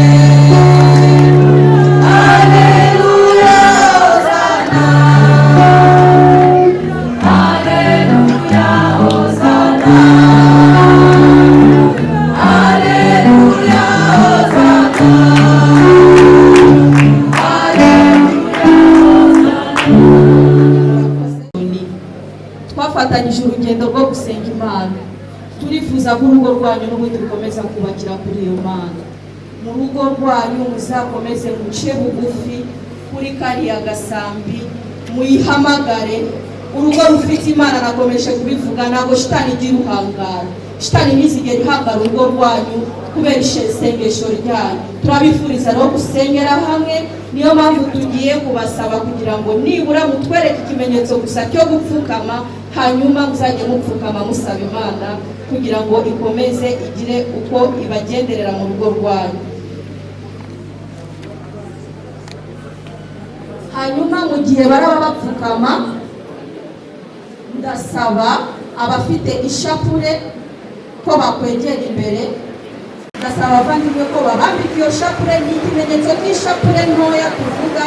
Alléluia, Hosanna. Alléluia, Hosanna. Alléluia, Hosanna. Alléluia, Hosanna. Twafatanyije urugendo rwo gusenga Imana. Turifuza ko urugo rwanyu n'ubundi rukomeza kubakira kuri iyo Mana. Mu rugo rwanyu muzakomeze muce bugufi kuri kariya gasambi, muyihamagare. Urugo rufite Imana, nakomeje kubivuga, ntabwo shitani igira uhangara. Shitani ntizigera ihangara urugo rwanyu kubera isengesho ryanyu. Turabifuriza rero gusengera hamwe. Niyo mpamvu tugiye kubasaba kugira ngo nibura mutwereke ikimenyetso gusa cyo gupfukama, hanyuma muzajye mupfukama musaba Imana kugira ngo ikomeze igire uko ibagenderera mu rugo rwanyu. Hanyuma mu gihe baraba bapfukama, ndasaba abafite ishapure ko bakwegera imbere. Ndasaba abavandimwe ko babambika iyo shapure. Ni ikimenyetso cy'ishapure ntoya tuvuga,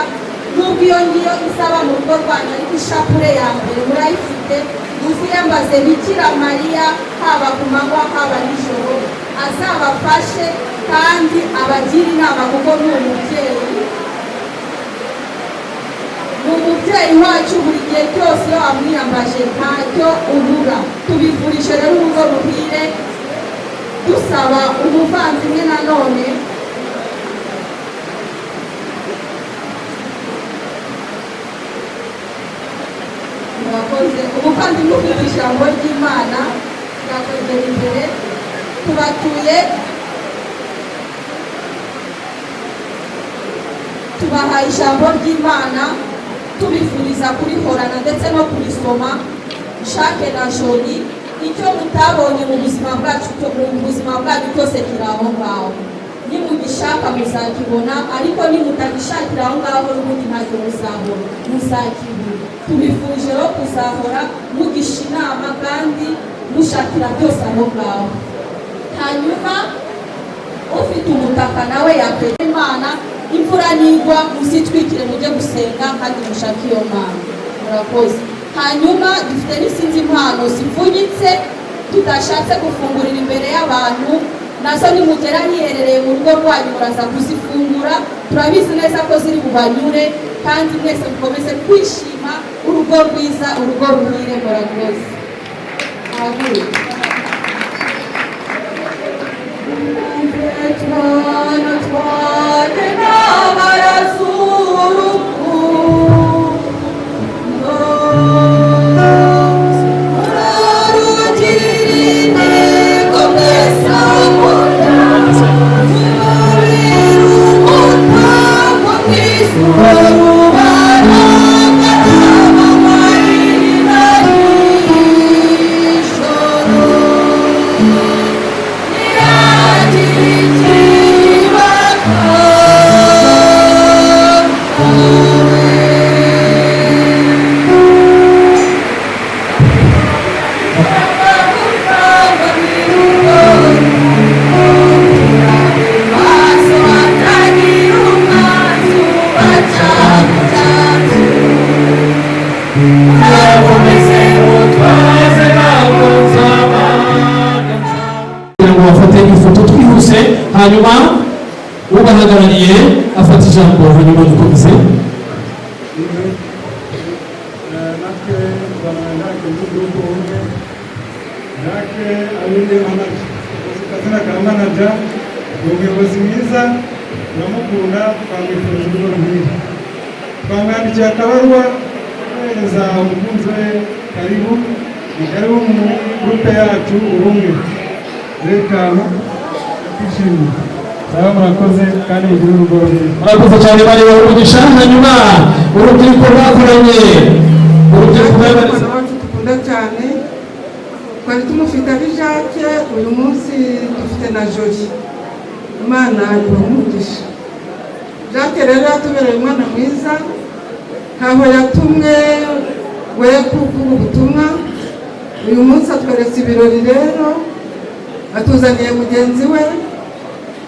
nubwo iyo ngiyo isaba mu rugo rwanyu, ariko ishapure ya mbere murayifite. Muziyambaze Bikira Mariya haba ku manywa haba nijoro, azabafashe kandi abagire inama, kuko ni umubyeyi, ni umubyeyi wacu. Buri gihe cyose iyo wamwiyambaje ntacyo ubura. Tubifurije rero urugo ruhire. Dusaba umuvandimwe nanone Murakoze. Umuvandimwe ufite ijambo ry'Imana yakwegera imbere. Tubatuye, tubahaye ijambo ry'Imana, tubifuriza kurihorana ndetse no kurisoma. Jacques na Jolie, icyo mutabonye mu buzima bwacu, mu buzima bwanyu cyose kiri aho ngaho. Nimugishaka muzakibona, ariko nimutagishakira aho ngaho n'ubundi ntacyo muzabona, muzakibura. Tubifurije rero kuzahora mugisha inama kandi mushakira byose aho ngaho. Hanyuma ufite umutaka nawe yakwegera Imana. Imvura nigwa muzitwikire mujye gusenga kandi mushake iyo Mana. Murakoze. Hanyuma dufite n'izindi mpano zipfunyitse tudashatse gufungurira imbere y'abantu. Nazo nimugera hiherereye mu rugo rwanyu muraza kuzifungura, turabizi neza ko ziri bubanyure, kandi mwese mukomeze kwishima. Urugo rwiza, urugo ruhire, murakoze. Twana twane n'abarazurupfu Kugira ngo bafate ifoto twihuse, hanyuma ubahagarariye afata ijambo, hanyuma dukomeze. Natwe tubana n'igihugu umwe Jacques abindi manager, akazina ka manager, ni umuyobozi mwiza, turamukunda, twamwifurije urugo ruhire, twamwandikiye akabaruwa kohereza umukunzi we. Karibu, ni karibu muri groupe yacu Ubumwe. Reka twishimiye sawa, murakoze kandi mugire urugo ruhire. Murakoze cyane, bari umugisha. Hanyuma urubyiruko rwakoranye, urubyiruko rwakoranye Umwana wacu dukunda cyane, twari tumufite ari Jacques, uyu munsi dufite na Jolie. Imana ibahe umugisha. Jacques rero yatubereye umwana mwiza, ntaho yatumwe we kuvuga ubutumwa. Uyu munsi atweretse ibirori rero, atuzaniye mugenzi we.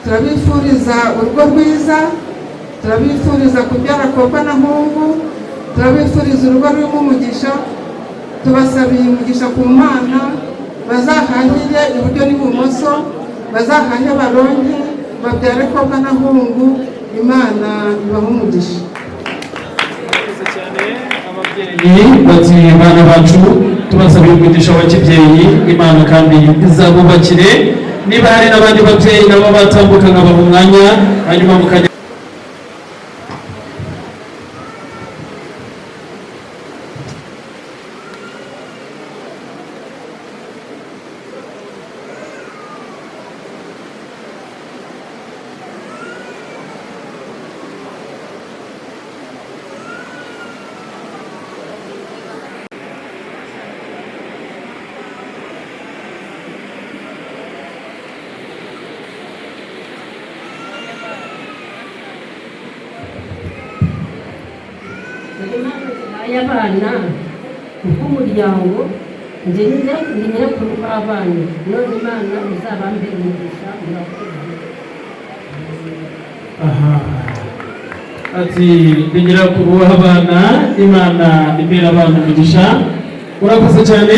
Turabifuriza urugo rwiza, turabifuriza kubyara kobwa na hungu, turabifuriza urugo rurimo umugisha. Tubasabiye umugisha ku Mana, bazahahire iburyo n'ibumoso, bazahahe baronke, babyare kobwa na hungu. Imana ibahe umugisha. Bati bana bacu, tubasabiye umugisha wa kibyeyi, Imana kandi izabubakire. Niba hari n'abandi babyeyi nabo batambuka nkabaha umwanya, hanyuma mukajya. Imana zihaye abana kubw'umuryango, njye ni nyirakuru w'abana, none Imana izabambere umugisha. Murakoze. Aha, ati ndi nyirakuru w'abana, Imana imbere abana umugisha. Urakoze cyane.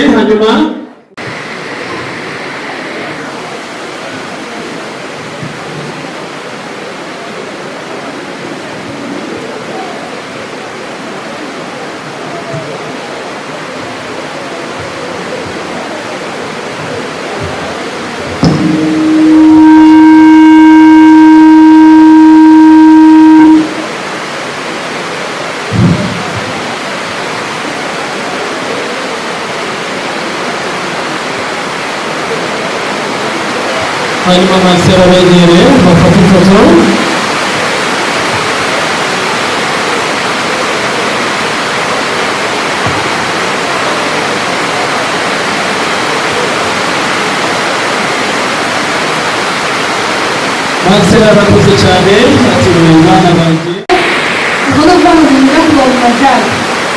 Hanyuma Marcelo begere bafate ifoto. Marcelo arakoze cyane, ati bana banjye. Ubwo ni ukuvuga ngo ni nyirakuru wa Jacques,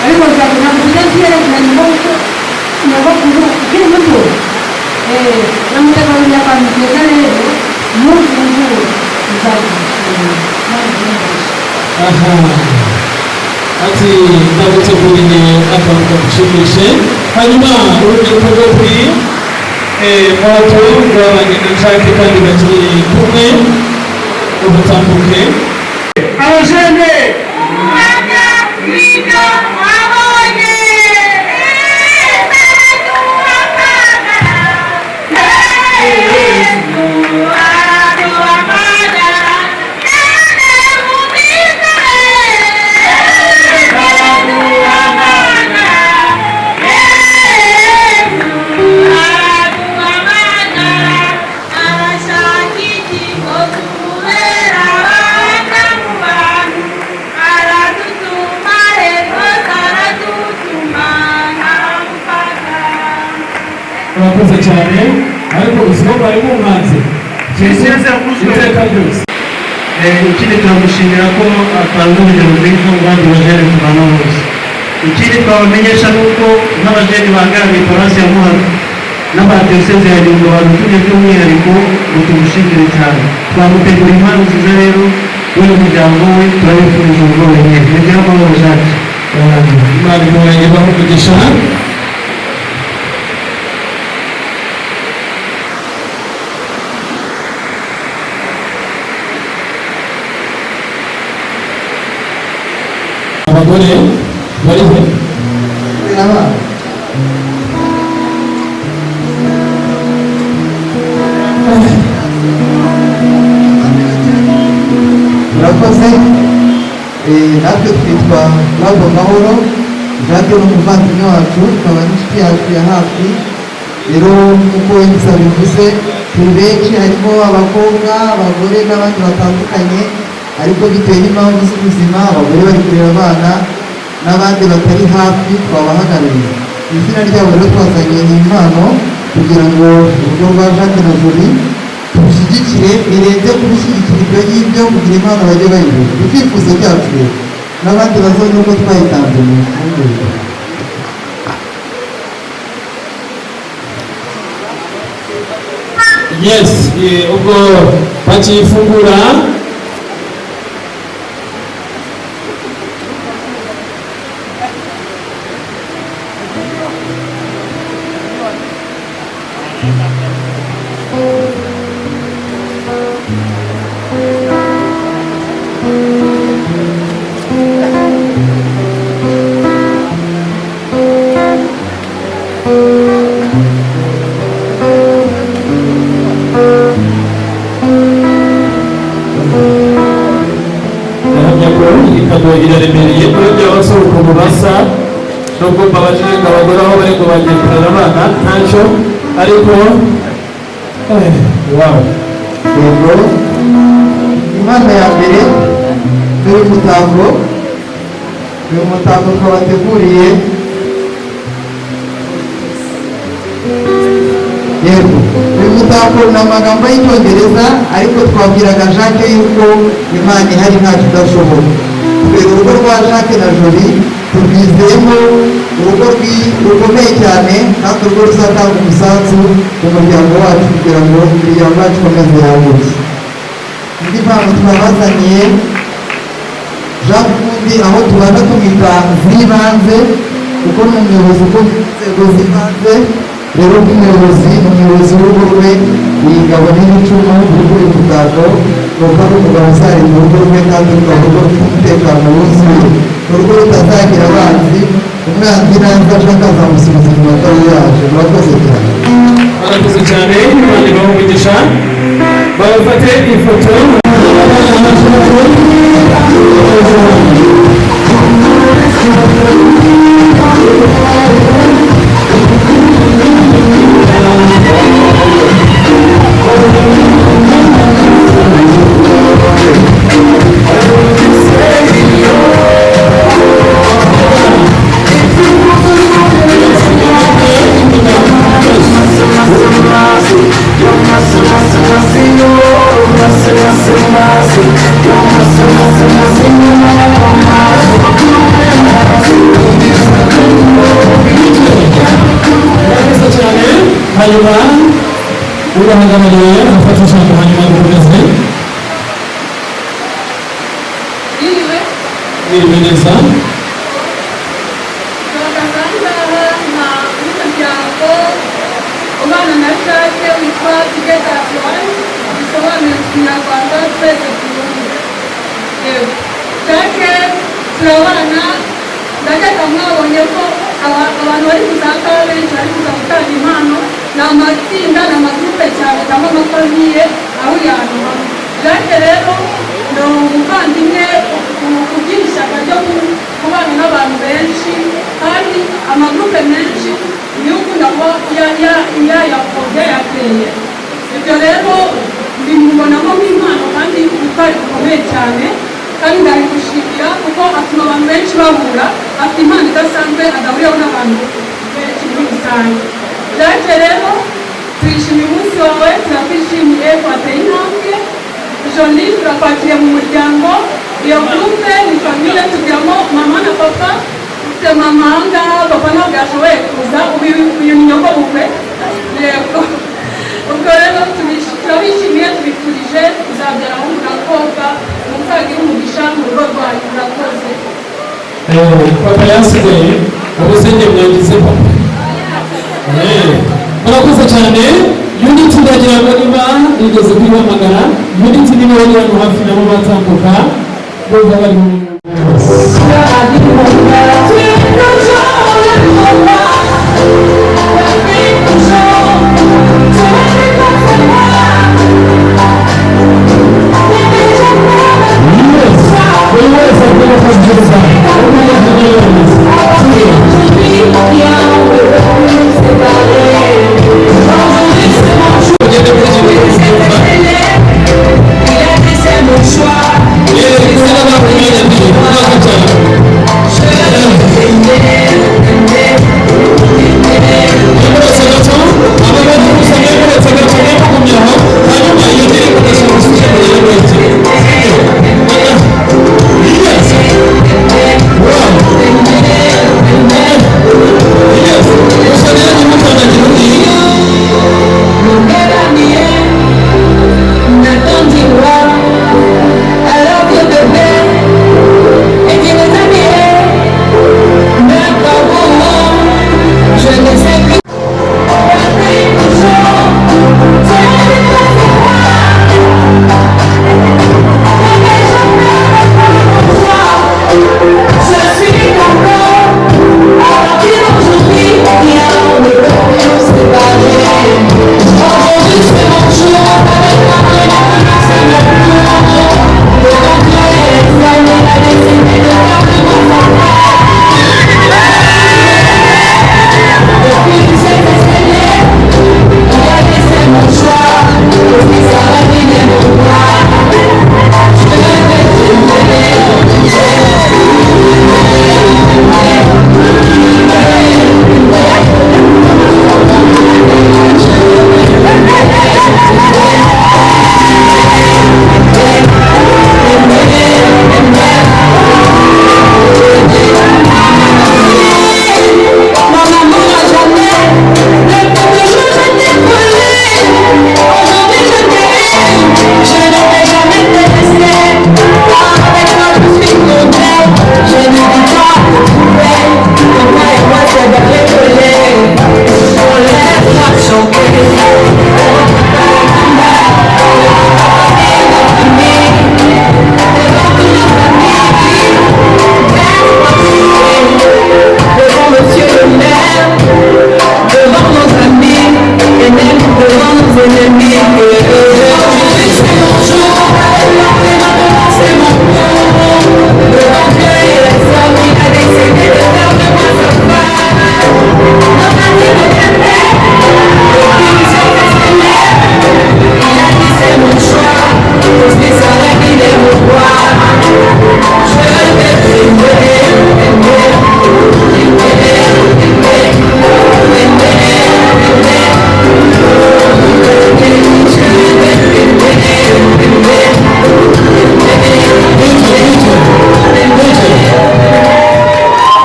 ariko Jacques ntabwo tujya tuyerekana nyogokuru, nyogokuru ukiri muto namutegurira akantu keza rero, nufungura uzabyishimira. Aha, ati ndaguteguriye akantu kagushimishe. Hanyuma urubyiruko rwo kuri Moto babanye na Jacques kandi bakiri kumwe, ubutambuke. Abajene mwiza wabonye Murakoze cyane, ariko uziko mwari munkanze iteka ryose. Ikindi turamushimira ko atanga urugero rwiza mu bandi bajene tubana bose. Ikindi twabamenyesha ni uko nk'abajene bahagarariye paruwasi ya Muhanga n'abadiyoseze ya Nyundo badutumye by'umwihariko ngo tumushimire cyane. Twamutegura impano nziza rero we n'umuryango we, turabifurije urugo ruhire. Mugire amahoro Jacques. Imana ibahe umugisha. Abagore bari he? Murakoze. Natwe twitwa Love Amahoro. Jacques ni umuvandimwe wacu, akaba n'inshuti yacu ya hafi. Rero nk'uko Elisa bivuze, turi benshi, harimo abakobwa, abagore n'abandi batandukanye, ariko bitewe n'impamvu z'ubuzima abagore bari kureba abana n'abandi batari hafi twabahagarariye. Mu izina ryabo rero twazanye iyi mpano kugira ngo urugo rwa Jacques na Jolie tubishyigikire, birenze kubishyigikira ibyo ngibyo, kugira impano bajye bayibona. Icyifuzo cyacu rero n'abandi bazabona uko twayitanze mu mfungurwa. Yes, ubwo bakiyifungura. Ndahamya ko iyi kado iraremereye, urebye abasore ukuntu basa, nubwo mbabajije ngo abagore aho bari ngo bagiye kurera abana ntacyo, ariko wow. Yego, impano ya mbere ni uyu mutako. Uyu mutako twabateguriye. Yego, uyu mutako ni amagambo y'Icyongereza, ariko twabwiraga Jacques yuko Imana ihari ntacyo idashoboka. Kubera urugo rwa Jacques na Jolie turwizeyemo urugo rukomeye cyane, kandi urugo ruzatanga umusanzu mu muryango wacu kugira ngo imiryango yacu ikomeze yaguke. Indi mpano twabazaniye, Jacques ubundi aho tubana tumwita z'ibanze, kuko ni umuyobozi ukomeye mu nzego z'ibanze. Rero nk'umuyobozi, ni umuyobozi w'urugo rwe, iyi ngabo n'icumu biri kuri uyu mutako, ni uko ari umugabo uzarinda urugo rwe kandi rukaba urugo rufite umutekano wuzuye, urugo rutazagira abanzi. Umwanzi naza ashaka azamusubiza inyuma atari yaje. Murakoze cyane. Murakoze cyane, Imana ibahe umugisha. Bafate ifoto. Murakoze cyane. Hanyuma ubahagarariye afata ijambo, hanyuma dukomeze. Yiriwe. Mwiriwe neza. Turakaza ngaha nka n'umuryango ubana na Jacques witwa Together as One, bisobanuye mu Kinyarwanda twese turi. Yego, Jacques turabana. Ndakeka mwabonye ko abantu bari kuza aha ngaha benshi bari kuza gutanga impano, ni amatsinda, ni amagurupe cyane cyangwa amafamiye ahuriye ahantu hamwe. Jacques rero ni umuvandimwe ugira ishyaka ryo kubana n'abantu benshi, kandi amagurupe menshi niyo ukunda kuba yayateye. Ibyo rero bimubonamo nk'impano kandi ubutwari bukomeye cyane, kandi ndabigushimira kuko atuma abantu benshi bahura. Afite impano idasanzwe adahuriyeho n'abantu benshi muri rusange. Jacques rero, turishimiye umunsi wawe, turakwishimiye, twateye intambwe. Jolie, turakwakiriye mu muryango. Iyo groupe ni famille, tugiramo mama na papa. Dufite mama aha ngaha, papa ntabwo yashoboye kuza. Uyu ni nyokobukwe. Yego, ubwo rero turabishimiye, tubifurije kuzabyara abahungu n'abakobwa, muzagire umugisha mu rugo rwanyu. Murakoze. Papa yasigaye, ubu se njye mwagize papa. Murakoze cyane. Unity, ndagira ngo niba nigeze kuyihamagara Unity, niba bari hano hafi nabo batambuka, bumva bari mu buri wese akwiye kubyibuza.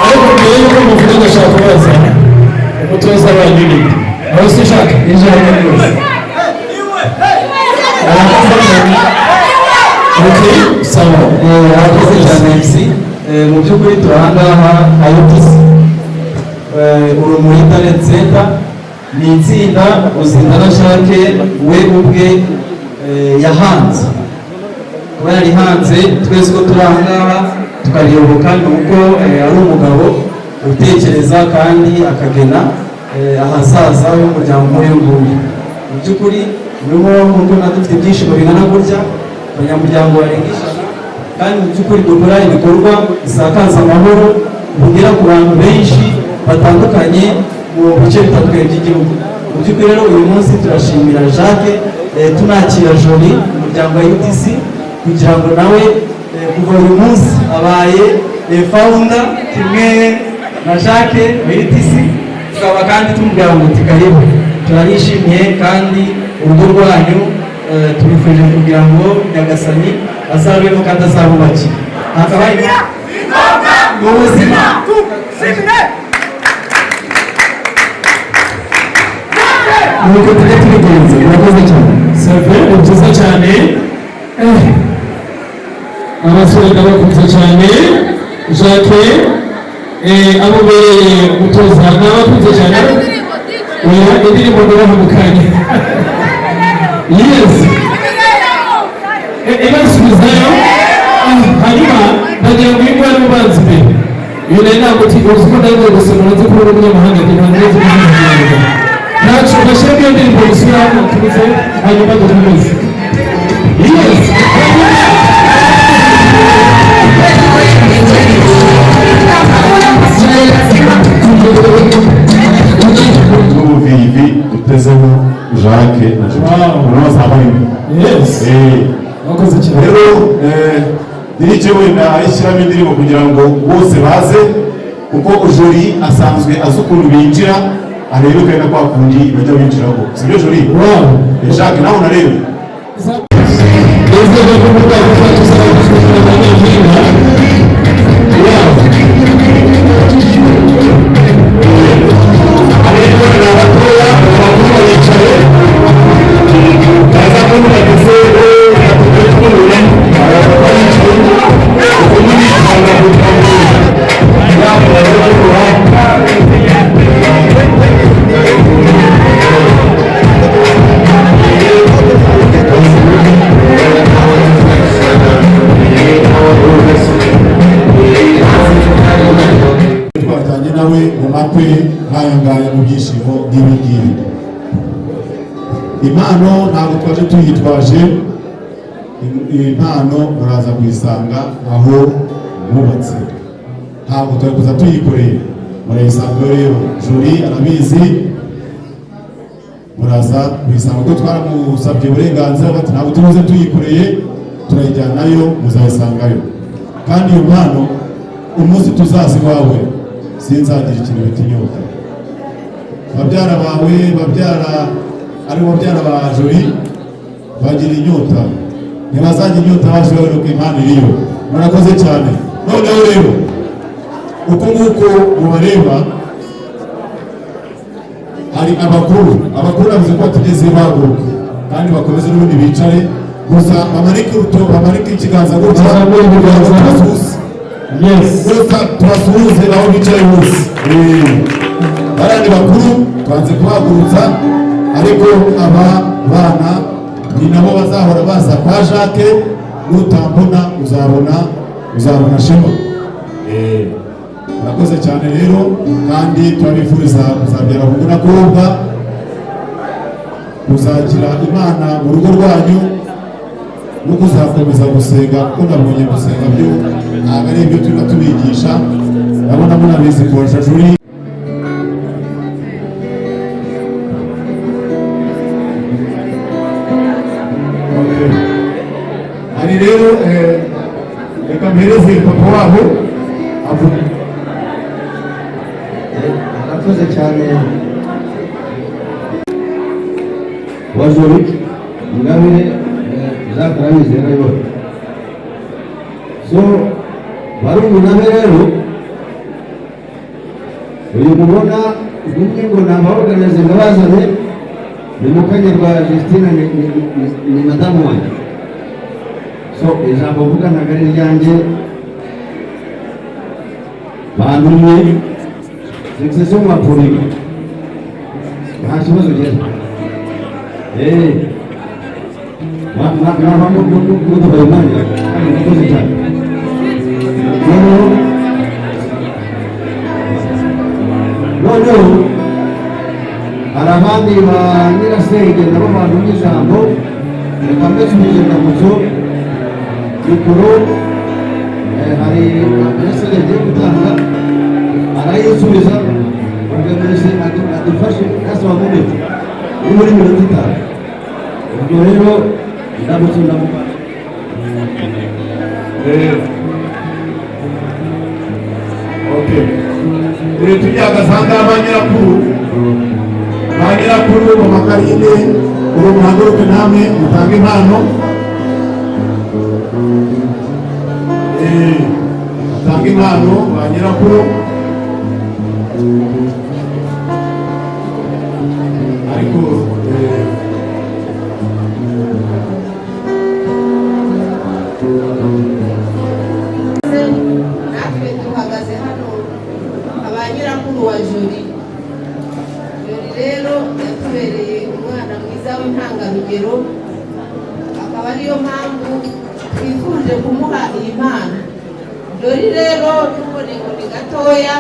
Ariko mbere y'uko muvuga, ndashaka kubaza umutoza wanyu ni aho se ushaka ijambo rwose. Arakoze cyane. Okay, sawa. Arakoze cyane MC. Mu by'ukuri turi aha ngaha IUTC, Urumuri Talent Center. Ni itsinda Ruzindana Jacques we ubwe yahanze. Kuba yarihanze, twese uko turi aha ngaha tukariyoboka, ni uko ari umugabo utekereza kandi akagena ahazaza h'umuryango nk'uyu nguyu. Mu by'ukuri niho nk'uko natwe dufite ibyishimo bingana gutya, abanyamuryango barenga 100, kandi mu by'ukuri dukora ibikorwa bisakaza amahoro bigera ku bantu benshi batandukanye mu bice bitandukanye by'igihugu. Mu by'ukuri rero uyu munsi turashimira Jacques, tunakira Jolie umuryango wa UTC, kugira ngo nawe kuva uyu munsi abaye founder kimwe na Jacques wa UTC. Tukaba kandi tumubwira ngo karibu, turabishimiye kandi urugo rwanyu tubifurije kugira ngo Nyagasani azabemo kandi azabubakire. Hakaba mu buzima. Nuko tujya tubigenza. Murakoze cyane. Seve, ni byiza cyane. Abasore ndabakunze cyane. Jacques, abo ubereye umutoza ndabakunze cyane. Oya, indirimbo ndabaha mu kanya. Yes, ibasubizayo. Hanyuma ndagira ngo uyu nguyu ari ubanza imbere. Uyu nari ntabwo uzi ko nari gusoma, nzi ko uri umunyamahanga, ntabwo nzi ko uri umunyarwanda. Ntacyo, bashyiramo iyo ndirimbo dusubiramo tuze, hanyuma dukomeze. Yes. N'ubuvivi utezeho Jacques na Jolie, urabona barimo. Yes. Wakoze cyane. Rero dirije wenda ayishyiramo indirimbo kugira ngo bose baze, kuko Jolie asanzwe azi ukuntu binjira, arebe kandi kwa kundi bajya binjiraho, sibyo Jolie? Wow. Jacques nawe unarebe. Nizere ko muzagufasha tuzabafasha abanyamahanga. Wow. Twajyanye nawe mu makwe nk'aya ngaya, mu byishimo nk'ibi ngibi. Impano ntabwo twaje tuyitwaje, impano muraza kuyisanga aho mwubatse, ntabwo twari kuza tuyikoreye, murayisanga rero. Jolie arabizi, muraza kuyisanga kuko twaramusabye uburenganzira, bati ntabwo tubuze tuyikoreye, turayijyanayo, muzayisangayo. Kandi iyo mpano umunsi tuzaza iwawe sinzagira ikintu bita inyota. Babyara bawe, babyara ari babyara ba Jolie bagira inyota, ntibazagira inyota baje babona ko impano iriyo. Murakoze cyane. Noneho rero uko nguko mubareba, hari abakuru, abakuru bavuze ko batigeze bahaguruka kandi bakomeze n'ubundi bicare, gusa bamanike uruto, bamanike ikiganza gutya, Bazamure ibiganza. tubasuhuze. Yes. Gusa tubasuhuze aho bicaye hose. Bariya ni bakuru, twanze kubahagurutsa, ariko aba bana ni nabo bazahora baza kwa Jacques. Nutambona uzabona Shema. Murakoze cyane rero, kandi turabifuriza kuzabyara abahungu n'abakobwa, kuzagira Imana mu rugo rwanyu, no kuzakomeza gusenga, kuko nabonye gusenga byo ntabwo ari ibyo turimo tubigisha, ndabona munabizi kurusha Jolie. Okay. Hari rero reka mpereze papa wabo avuge. Arakoze cyane wa Jolie Ingabire, Jacques arabizi yarabibona. So barumuna be rero, uyu mubona umwe ngo ni abaorganize ngabazane, ni Mukanyarwa Justine, ni madamu wanjye. So ijambo mvuga ntabwo ari iryanjye, bantumye succession mapurika. Nta kibazo ugira. Mwavamo muduhaye umwanya kandi murakoze cyane. Noneho hari abandi ba nyirasenge nabo bantumye ijambo. Reka mbese indamutso mikoro. Hari nyirasenge agiye gutanga, arayisubiza. Ubwo mbese adufashe gasaba mumete ni muri 50. Ubwo rero indamutso ndamuka. Okay. Uri tujyagaza ahangaha ba nyirakuru, ba nyirakuru, mama Karine, uri muhaguruke namwe mutange impano. Mutange impano ba nyirakuru. Ariko natwe duhagaze hano aba nyirakuru wa Joli. Joli rero yatubereye umwana mwiza w'intangarugero, akaba ariyo mpamvu twifuje kumuha iyi mpano. Joli rero tubone ngo ni gatoya,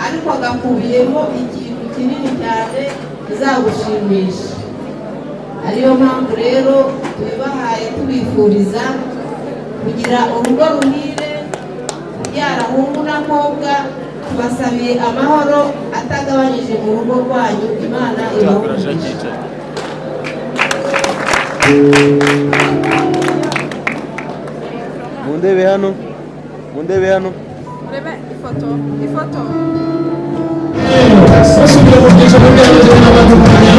ariko agakubiyemo ikintu kinini cyane kizagushimisha. Ariyo mpamvu rero tubibahaye, tubifuriza kugira urugo ruhire, kubyara hungu n'akobwa. Tubasabiye amahoro atagabanyije mu rugo rwanyu. Imana ibahe umugisha. Mundebe hano, mundebe hano. Urebe ifoto, ifoto. Basubira mu byicaro byabo n'abandi mwanya.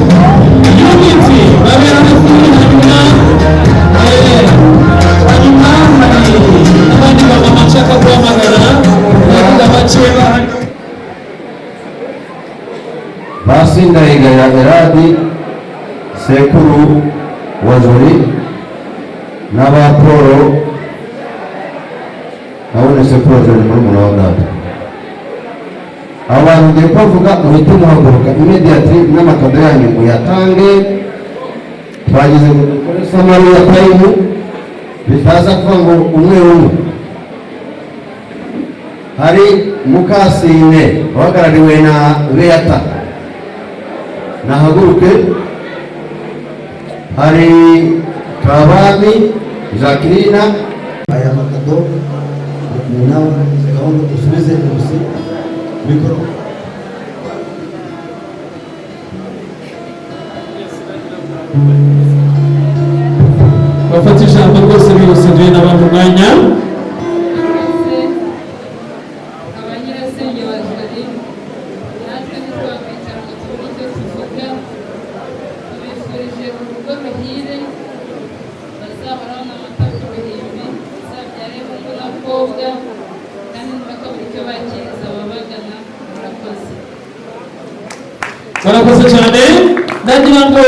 Unity babera hanyuma, hanyuma hari abandi bamama nshaka guhamagara, ndavuga bake bahari. Basindayigaya Eradi, sekuru wa Joli, n'aba Paul nawe ni sekuru wa Joli, murumuna wa data. Abo bantu ngiye kubavuga, muhite muhaguruka immediately n'amakado yanyu muyatange. Twagize ngo dukore summary ya time, bitaza kuvuga ngo umwe umwe. Hari Mukasine uhagarariwe na Beata, nahaguruke. Hari Kabami Jacqueline. Aya makado ni nawe gahunda dusubize MC mikoro. Bafata ijambo rwose bihuse, duhe n'abandi umwanya. Abanyirasenge ba Joli, natwe ntitwakwicara ngo tubure icyo tuvuga. Tubifurije urugo ruhire, bazahoraho n'amata ku ruhimbi, bazabyare hungu n'abakobwa, kandi ntibakabure icyo bakiriza ababagana. Murakoze. Barakoze cyane. Ndagira ngo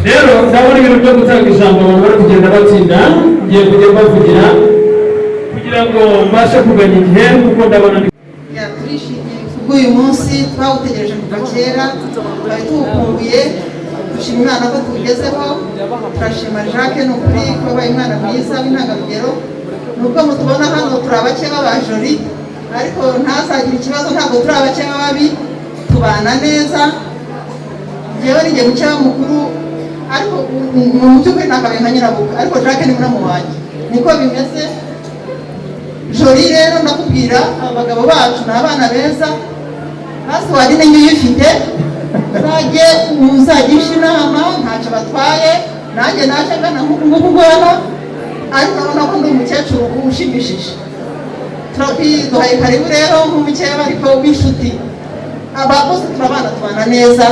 rero ndabona ibintu byo gutanga ijambo abantu bari kugenda batsinda. Ngiye kujya mbavugira kugira ngo mbashe kuganya igihe, kuko ndabona ndi Ya, turishimye kubw'uyu munsi twawutegereje kuva kera, twari tuwukumbuye. Dushima Imana ko tuwugezeho. Turashima Jacques, ni ukuri ko wabaye umwana mwiza w'intangarugero. Nubwo mutubona hano turi abakeba ba Joli, ariko ntazagire ikibazo, ntabwo turi abakeba babi, tubana neza. Njyewe ni njye mukeba mukuru, ariko mu by'ukuri nakabaye nka nyirabukwe, ariko Jacques ni muramu wanjye, niko bimeze. Joli rero ndakubwira, abagabo bacu ni abana beza. Hasi wari n'inyo uyifite, uzajye uzagisha inama, ntacyo batwaye. Nanjye naje ngana nk'uku nguku ngana, ariko urabona ko ndi umukecuru ushimishije. Duhaye karibu rero nk'umukeba ariko w'inshuti. Aba bose turabana, tubana neza.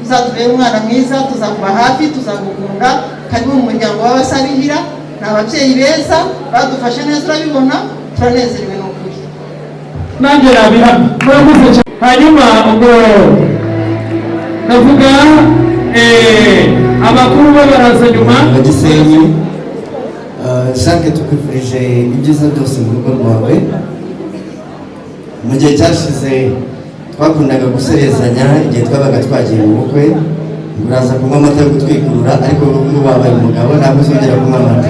Uzatubere umwana mwiza, tuzakuba hafi, tuzagukunda. Karibu mu muryango w'Abasabihira. Ni ababyeyi beza badufashe neza, urabibona, turanezerewe ni ukuri. Nanjye nabihamya. Murakoze cyane. Hanyuma ubwo ndavuga Abakuru bo baraza nyuma. Wa Gisenyi. Jacques, tukwifurije ibyiza byose mu rugo rwawe. Mu gihe cyashize twakundaga guserezanya igihe twabaga twagiye mu bukwe, ngo uraza kunywa amata yo gutwikurura, ariko ubu ngubu wabaye umugabo, ntabwo uzongera kunywa amata.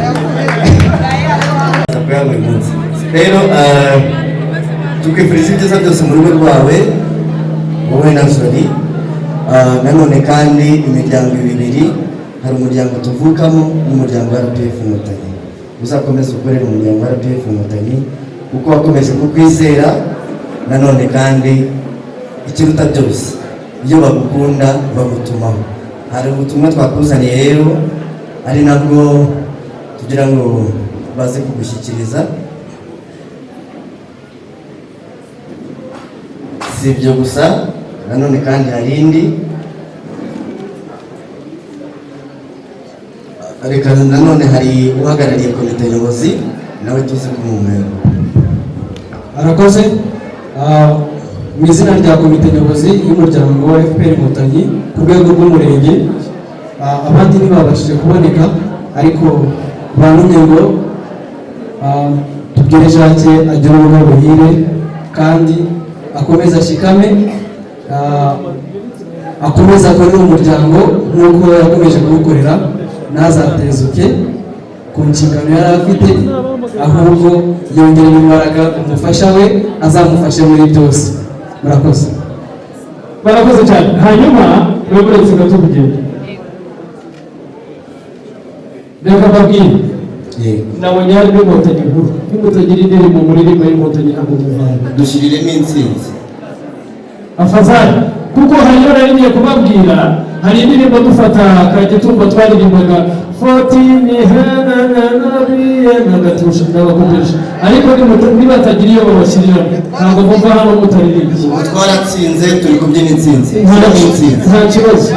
Aza kuyanywa uyu munsi. Rero tukwifurije ibyiza byose mu rugo rwawe, wowe na Jolie. Nanone kandi imiryango ibiri, hari umuryango tuvukamo n'umuryango wa RPF Inkotanyi. Uzakomeze ukorere umuryango wa RPF Inkotanyi kuko wakomeje kukwizera. Nanone kandi ikiruta byose, iyo bagukunda bagutumaho. Hari ubutumwa twakuzaniye rero, ari nabwo tugira ngo baze kugushyikiriza. Si ibyo gusa, nanone kandi hari indi. Reka nanone hari uhagarariye komite nyobozi, nawe tuzi kumumera. Arakoze. Mu izina rya komite nyobozi y'umuryango wa FPR Inkotanyi ku rwego rw'umurenge, abandi ntibabashije kuboneka, ariko bantumye ngo tubwire Jacques agire urugo ruhire kandi akomeze ashikame, akomeze akorere umuryango nk'uko yakomeje kuwukorera, ntazatezuke ku nshingano yari afite, ahubwo yongerera imbaraga umufasha we, azamufashe muri byose. Murakoze. Barakoze cyane. Hanyuma uretse gato kugenda, reka mbabwire, nabonye harimo Inkotanyi nkuru. Nimutagira indirimbo muririmba y'Inkotanyi, ntabwo muvana. Dushyiriremo intsinzi. Afazari, kuko hariyo nari ngiye kubabwira, hari indirimbo dufata Kagitumba twaririmbaga fotini nagatusha n'abakoresha, ariko nibatagira iyo babashyiriramo ntabwo muva hano mutaririmbye. Ubu twaratsinze, turi kubyina intsinzi. Shyiramo intsinzi. Nta kibazo,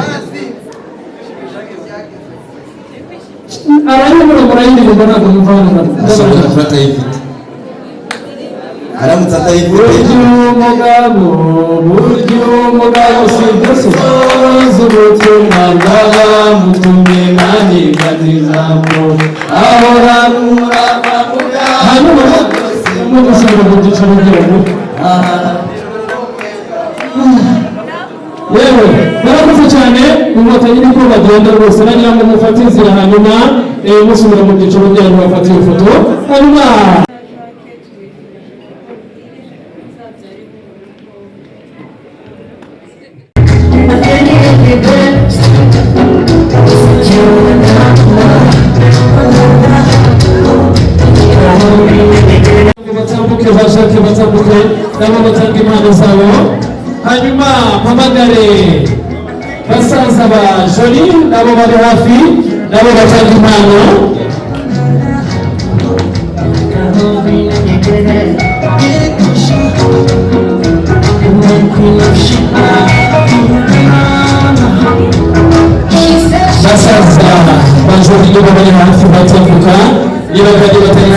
arayobora murayiririmba, ntabwo muva hano. Ashobora kuba atayifite, aramutse atayifite. Burya umugabo, burya umugabo si byose ubutumwa bw'abamutumye nanigazizamo ahora. Hanyuma mugusubira mu byicaro byanyu. Yewe, barakoze cyane. Inkotanyi niko bagenda rwose. Nagira ngo mufate inzira, hanyuma musubira mu byicaro byanyu, bafate iyo foto hanyuma. Batambuke, bashake batambuke, nabo batanga impano zabo. Hanyuma mpamagare basaza ba Jolie, nabo bari hafi, nabo batanga impano. Basaza ba Jolie nibo bari hafi batambuka, niba kandi batari.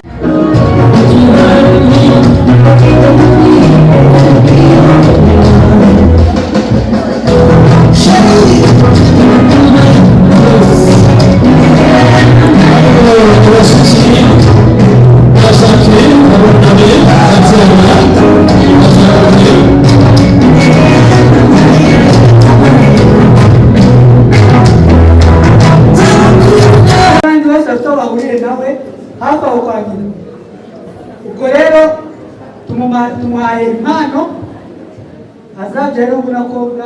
Abandi bose bafite aho bahuriye nawe hafi aho kwa nyina. Ubwo rero tumuhaye impano azabyara n'akobwa,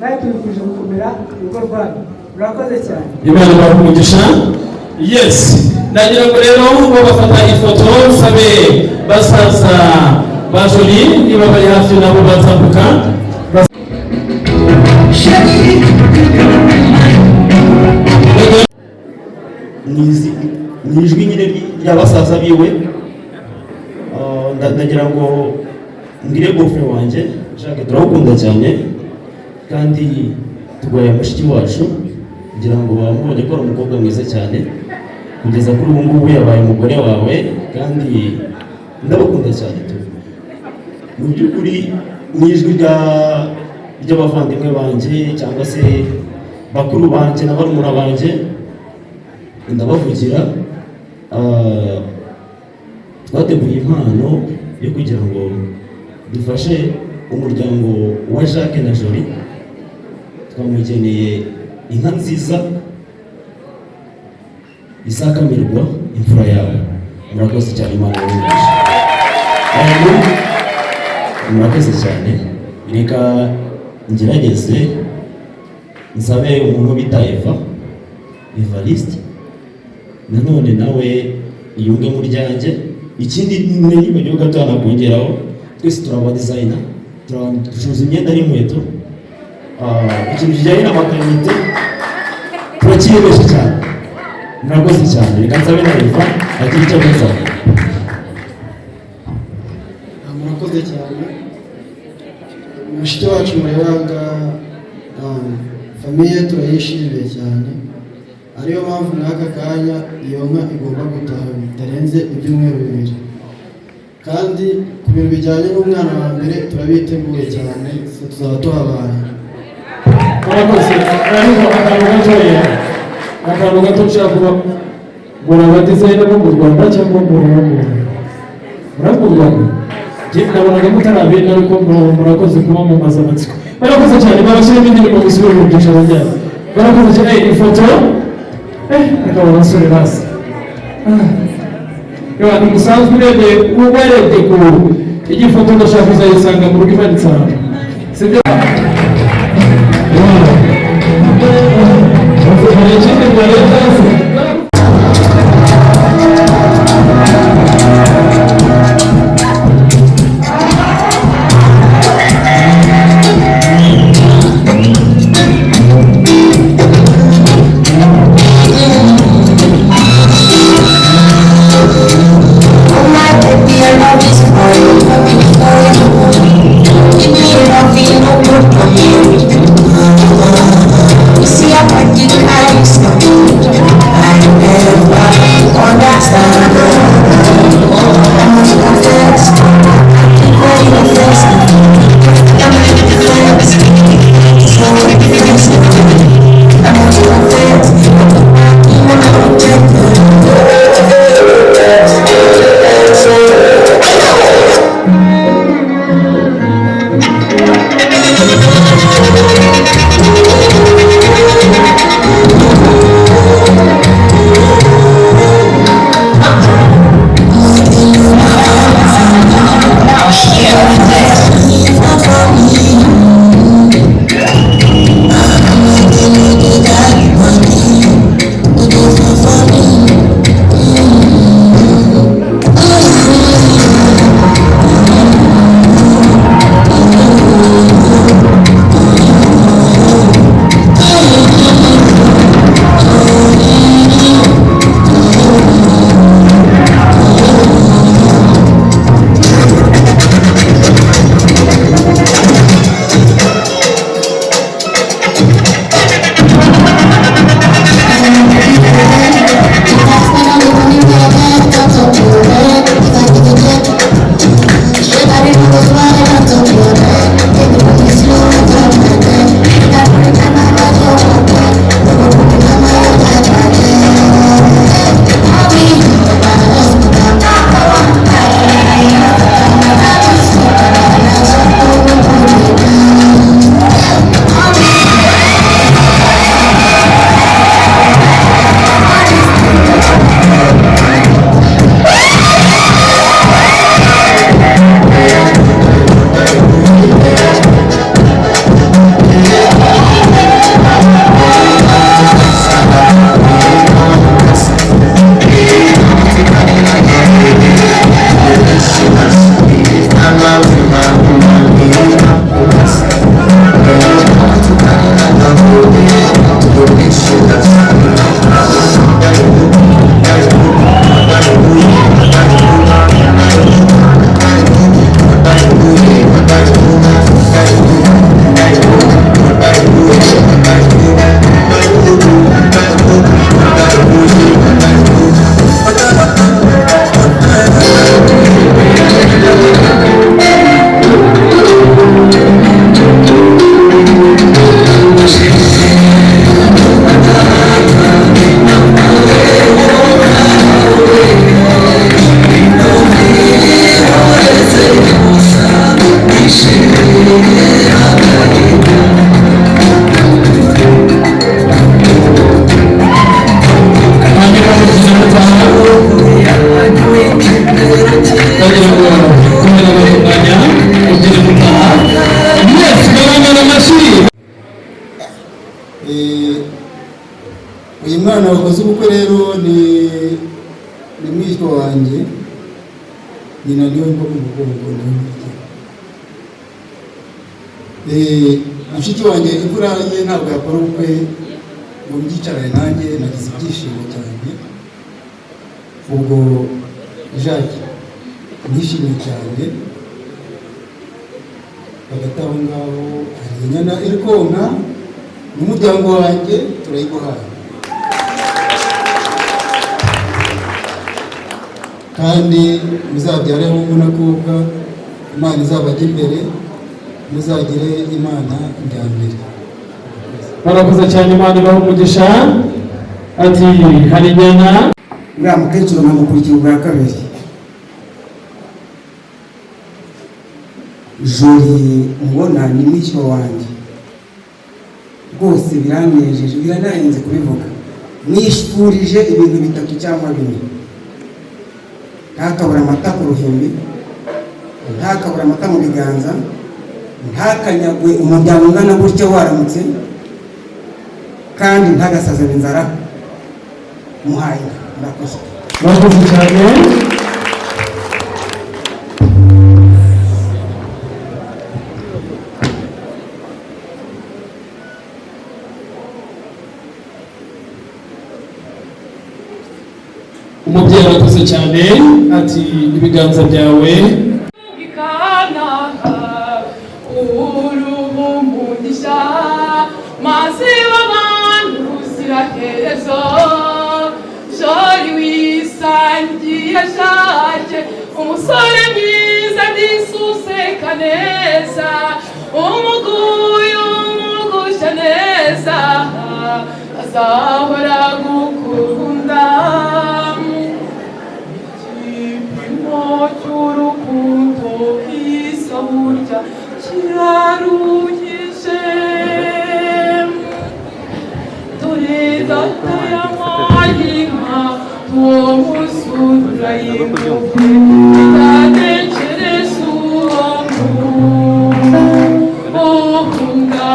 kandi tubifurije gukomera urugo rwanyu. Murakoze cyane. Imana ibahe umugisha. Yes, nagira ngo rero bo bafata ifoto, sabe basaza ba Jolie niba bari hafi nabo batambuka. Ni ijwi nyine rya basaza biwe. Ndagira ngo mbwire gofero wanjye Jacques, turawukunda cyane kandi turwaye mushiki wacu, kugira ngo bamubonye ko ari umukobwa mwiza cyane. Kugeza kuri ubu ngubu yabaye umugore wawe, kandi ndabakunda cyane tu. Mu by'ukuri ni ijwi ry'abavandimwe banjye cyangwa se Bakuru banjye na barumuna banjye ndabavugira, twateguye impano yo kugira ngo dufashe umuryango wa Jacques na Jolie. Twamugeneye inka nziza izakamirwa imfura yawe. Murakoze cyane, Imana ibahe. Murakoze cyane. Reka ngerageze nsabe umuntu bita Eva, Evariste, nanone nawe yunge mu ryanjye. Ikindi nibagiwe gato nakongeraho, twese turaba designer, ducuruza imyenda n'inkweto. Ikintu kijyanye na maternité turakiyemeje cyane. Murakoze cyane. Reka nsabe na Eva agire icyo avuga. Murakoze cyane. Mushiki wacu murebaga, famille turayishimiye cyane, ariyo mpamvu mw'aka kanya iyo nka igomba gutaha bitarenze ibyumweru 2. Kandi ku bintu bijyanye n'umwana wa mbere turabiteguye cyane, tuzaba tuhabaye. Murakoze. Ariko akantu gatoya, akantu gato nshaka kuba muri aba designer bo mu Rwanda cyangwa muri mu Rwanda? Nabonaga mutarabina, ariko murakoze kuba mumaze amatsiko. Barakoze cyane. Barashyiramo indirimbo musubire mu byicaro byanyu. Barakoze cyane. Ifoto reka abasore basi ni musanzwe urebye, ubarebye ku iyi foto ndashaka kuzayisanga mu rugo imanitse ahantu, sibyo? Hari ikindi mwareba se? See, I work in Mwana wakoze ubukwe rero ni mwishywa wanjye, nyina niwe mva mu mugongo, niwe murya. Mushiki wanjye imfura ye ntabwo yakora ubukwe ngo mbyicarane nanjye. Nagize ibyishimo cyane. Ubwo Jacques, nishimye cyane. Hagati aho ngaho hari inyana iri konka n'umuryango wanjye, turayiguhaye kandi muzabyare hungu n'akobwa. Imana izabajya imbere, muzagire Imana njyambere. Barakoze cyane, Imana ibaha umugisha. Ati hari inyana. Uriya mukecuru namukurikiye ubwa kabiri. Jori mubona ni mwishywa wanjye, rwose biranejeje, biranahenze kubivuga. Mwifurije ibintu bitatu cyangwa bine: ntakabura amata ku ruhimbi, ntakabura amata mu biganza, ntakanyagwe umuryango ungana gutya waramutse, kandi ntagasazane inzara. Muhaye inka. Murakoze. Murakoze cyane. Umubyeyi arakoze cyane, ati ibiganza byawe. Ikanaha urumugisha maze w'abantu ubuziraherezo. Jori wisangiye Jake, umusore mwiza ndisuseka neza, umuguyu umugusha neza, azahora gukunda. Igipimo cy'urukundo kisa burya kiraruhije. Dore data yampaye inka, uwo musura yimuke itatekereza uwo mukunda.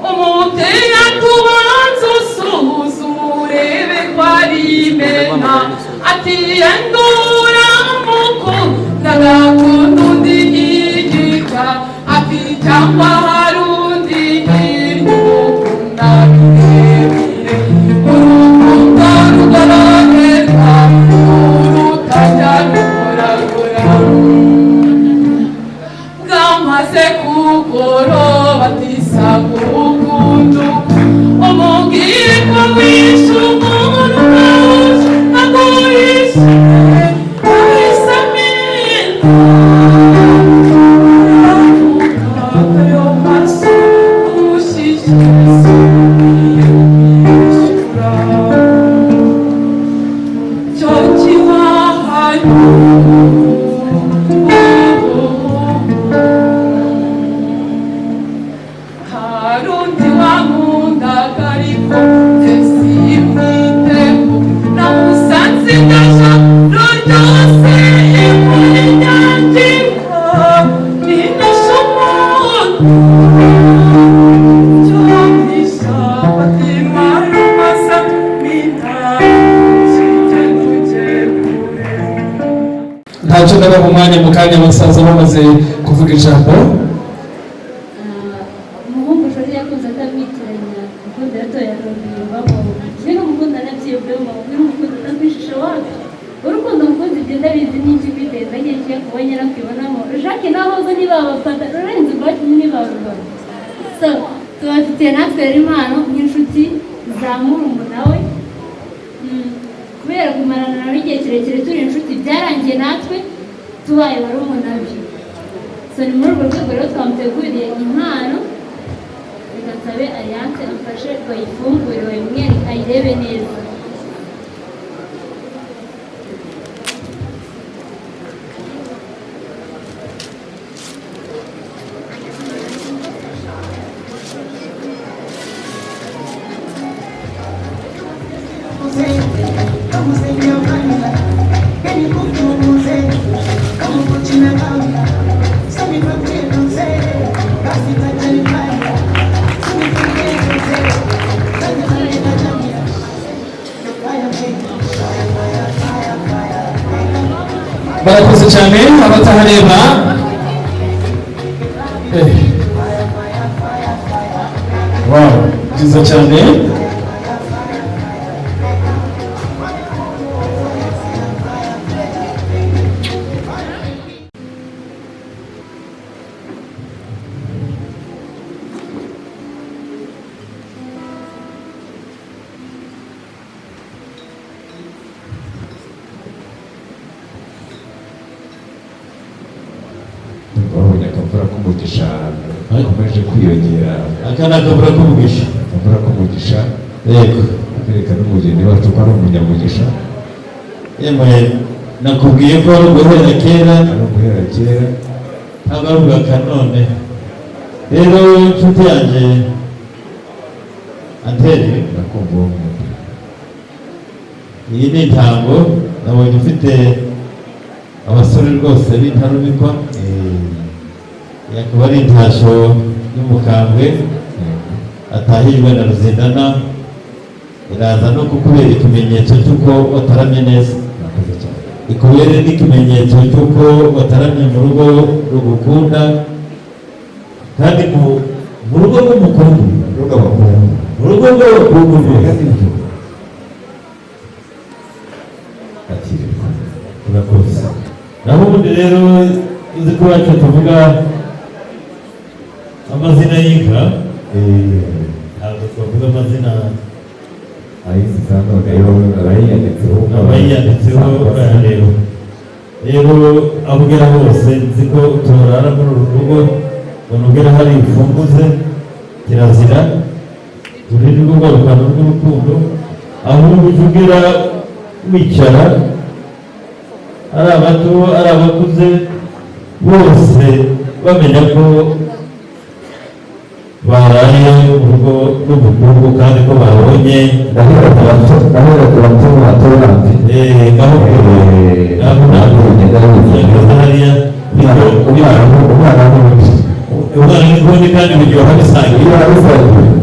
Umubyeyi atubanza usuzume urebe ko ari imena, ati yendura mukunda agakunda undi yigika, ati cyangwa hari undi hirya umukunda birebire. Urukundo rugororerwa urutajya rukoragura, bwamaze kugoroba atisaga urukundo, umubwire ko wishe umuntu ukawusha aguhishe ahisamina ayo maso umushyikirizo yishyura cyo kibahaye. Hari undi wankundaga ariko njye simwiteho, namusanze ijoro ryose imvura inyagira ninisha umuntu cyumvisha Fatima rumasa minta kijye tujye kure. Ntacyo, ndabaha umwanya mu kanya basaza bamaze kuvuga ijambo. Umuhungu Jori yakunze atamwitiranya ukunda yatoye akabwiyumvamo kimwe n'umukunda anabyiyumvamo n'umukunda atakwishisha wacu urukundo. Mukunzi ibyo ndabizi n'icyo kwiteza ngiye kuba nyirakwibonamo Jacques naho zo ntibabafata rurenze ubwacu ntibarubona. So tubafitiye natwe rero impano nk'inshuti za murumuna we. Kubera kumarana nawe igihe kirekire turi inshuti, byarangiye natwe tubaye barumuna be. So ni muri urwo rwego rero twamuteguriye impano. Reka nsabe Alliance amfashe bayifungure, bayimwereke ayirebe neza. Barakoze cyane abatahareba. Wow, byiza cyane. Babonye akavura k'umugisha gakomeje kwiyongera. Aka ni akavura k'umugisha. Akavura k'umugisha. Yego. Akereka n'umugeni wacu ko ari umunyamugisha. Yemwe, nakubwiye ko ari uguhera kera. Ari uguhera kera. Ntabwo ari ubwa kanone. Rero inshuti yanjye Anteri, ndakumva uwo muntu. Iyi ni intango nabonye ufite abasore rwose b'intarumikwa. Akaba ari intashyo y'umukambwe atahijwe na Ruzindana, iraza no kukubera ikimenyetso cy'uko wataramye neza, ikubere n'ikimenyetso cy'uko wataramye mu rugo rugukunda, kandi mu rugo rw'umukungu, mu rugo rw'abakungu rwose. Urakoze. Naho ubundi rero uzi ko iwacu tuvuga amazina y'inka, ntabwo twavuga amazina ayizi za none yo abayiyanditseho. Abayiyanditseho barareba. Rero aho ugera hose nzi ko utorara muri uru rugo ngo nugera hari imfunguze, kirazira uru ni rwo rwagukano rw'urukundo. Aho ujya ugera wicara, ari abato ari abakuze bose bamenya ko baraye mu rugo rw'ubukungu kandi ko babonye. Ndahera ku bato, ndahera ku bato bato bandi. Ngaho ngaho ntabwo ugenda wifuza hariya. Umwana n'undi. Umwana n'undi kandi biryoha bisangiye.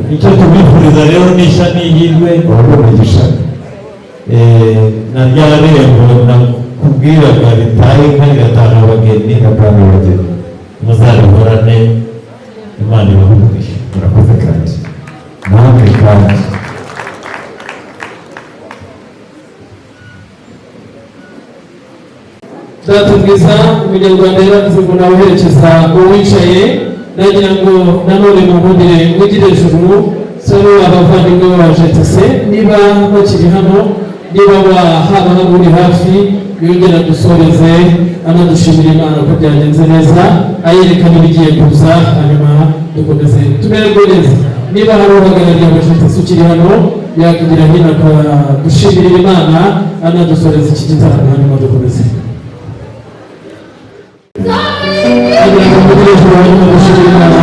Icyo tumwifuriza rero ni ishya n'ihirwe na rya rembo nakubwiraga ritaye inka rigatanga abageni, rigatanga abageni, muzabihorane, Imana ibahe umugisha. Murakoze kandi namwe kandi. Data mwiza, umunyarwanda yaravuze ngo nawe uherekeza uwicaye. Nagira ngo nanone muhundire mwigire ejuru saro abavandimwe ba JTC niba bakiri hano, niba haba hari uri hafi yongera dusoreze anadushimira Imana ko byagenze neza, ayerekana ibigiye kuza, hanyuma dukomeze tumererwe neza. Niba hari uhagarariye aba JTC ukiri hano yakugira hino akadushimira Imana anadusoreza iki gitaramo, hanyuma dukomeze. Kugira ngo mugire ijuru hanyuma dushimire Imana.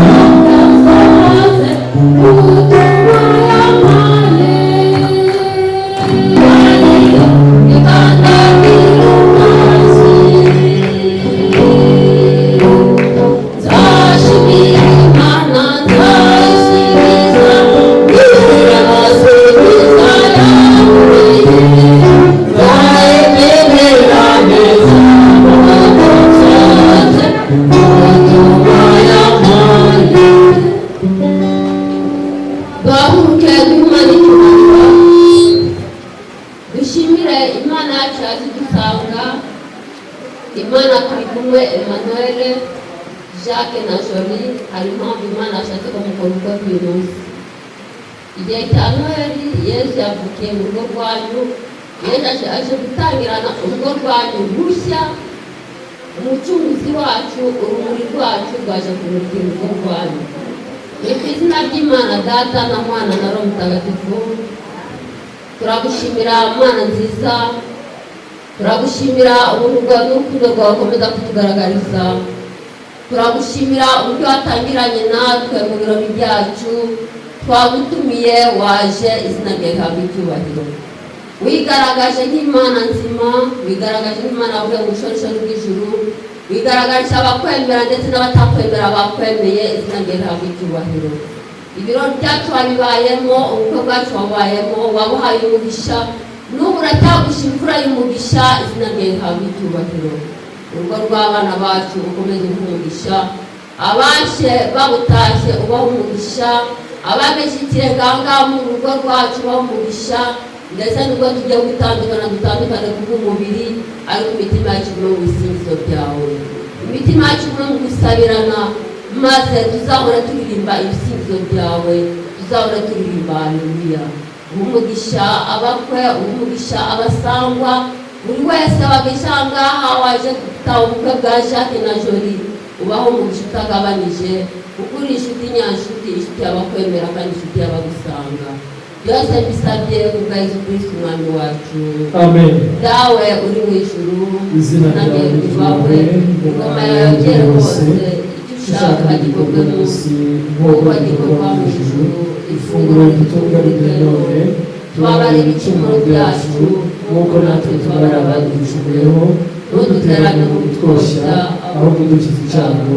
Dushimire Imana yacu yaje idusanga. Imana turi kumwe, Emmanuel, Jacques na Jolie. Hari impamvu Imana yashatse ko mukora ubukwe bw'uyu munsi. Igihe cya Noheli Yesu yavukiye mu rugo rwanyu. Yesu aje gutangirana urugo rwanyu rushya. Umucunguzi wacu, urumuri rwacu rwaje kumurikira urugo rwanyu. Ni ku izina ry'Imana Data na Mwana na Roho Mutagatifu. Turagushimira Mana nziza, turagushimira ubuntu bwawe n'urukundo rwawe ukomeza kutugaragariza. Turagushimira uburyo watangiranye natwe mu birori byacu, twagutumiye waje, izina ryawe rihabwe icyubahiro. Wigaragaje nk'Imana nzima, wigaragaje nk'Imana wavuye mu bushorishori bw'ijuru, wigaragaje abakwemera ndetse n'abatakwemera bakwemeye, izina ryawe rihabwe icyubahiro. Ibirori byacu wabibayemo, ubukwe bwacu wabayemo, wabuhaye umugisha, n'ubu uracyagusha imvura y'umugisha, izina ryawe rihabwe icyubahiro. Urugo rw'abana bacu ukomeze umugisha, abashe babutashye ubahe umugisha, ababishyikire ngaha mu rugo rwacu ubahe umugisha, ndetse nubwo tugiye gutandukana dutandukane kubw'umubiri, ariko imitima yacu igume mu bisingizo byawe, imitima yacu igume mu gusabirana, maze tuzahora turirimba ibisingizo byawe, tuzahora turirimba haleluya. Umugisha abakwe, umugisha abasangwa, buri wese wagisha ngaha waje gutaha ubukwe bwa Jacques na Jolie, ubaho umugisha utagabanije, kuko uri inshuti nyanshuti, inshuti y'abakwemera kandi inshuti y'abagusanga. Byose mbisabye kubwa Yesu Kristo umwami wacu. Amen. Dawe uri mu ijuru, Izina ryawe ryubahwe, ingoma yawe yogere hose, icyo ushaka gikorwe munsi nk'uko gikorwa mu ijuru. Ifunguro ridutunga riduhe none, tubabarire ibicumuro byacu nk'uko natwe tubabarira abaducumuyeho, ntuduterane mu bitwoshya, ahubwo udukize icyago.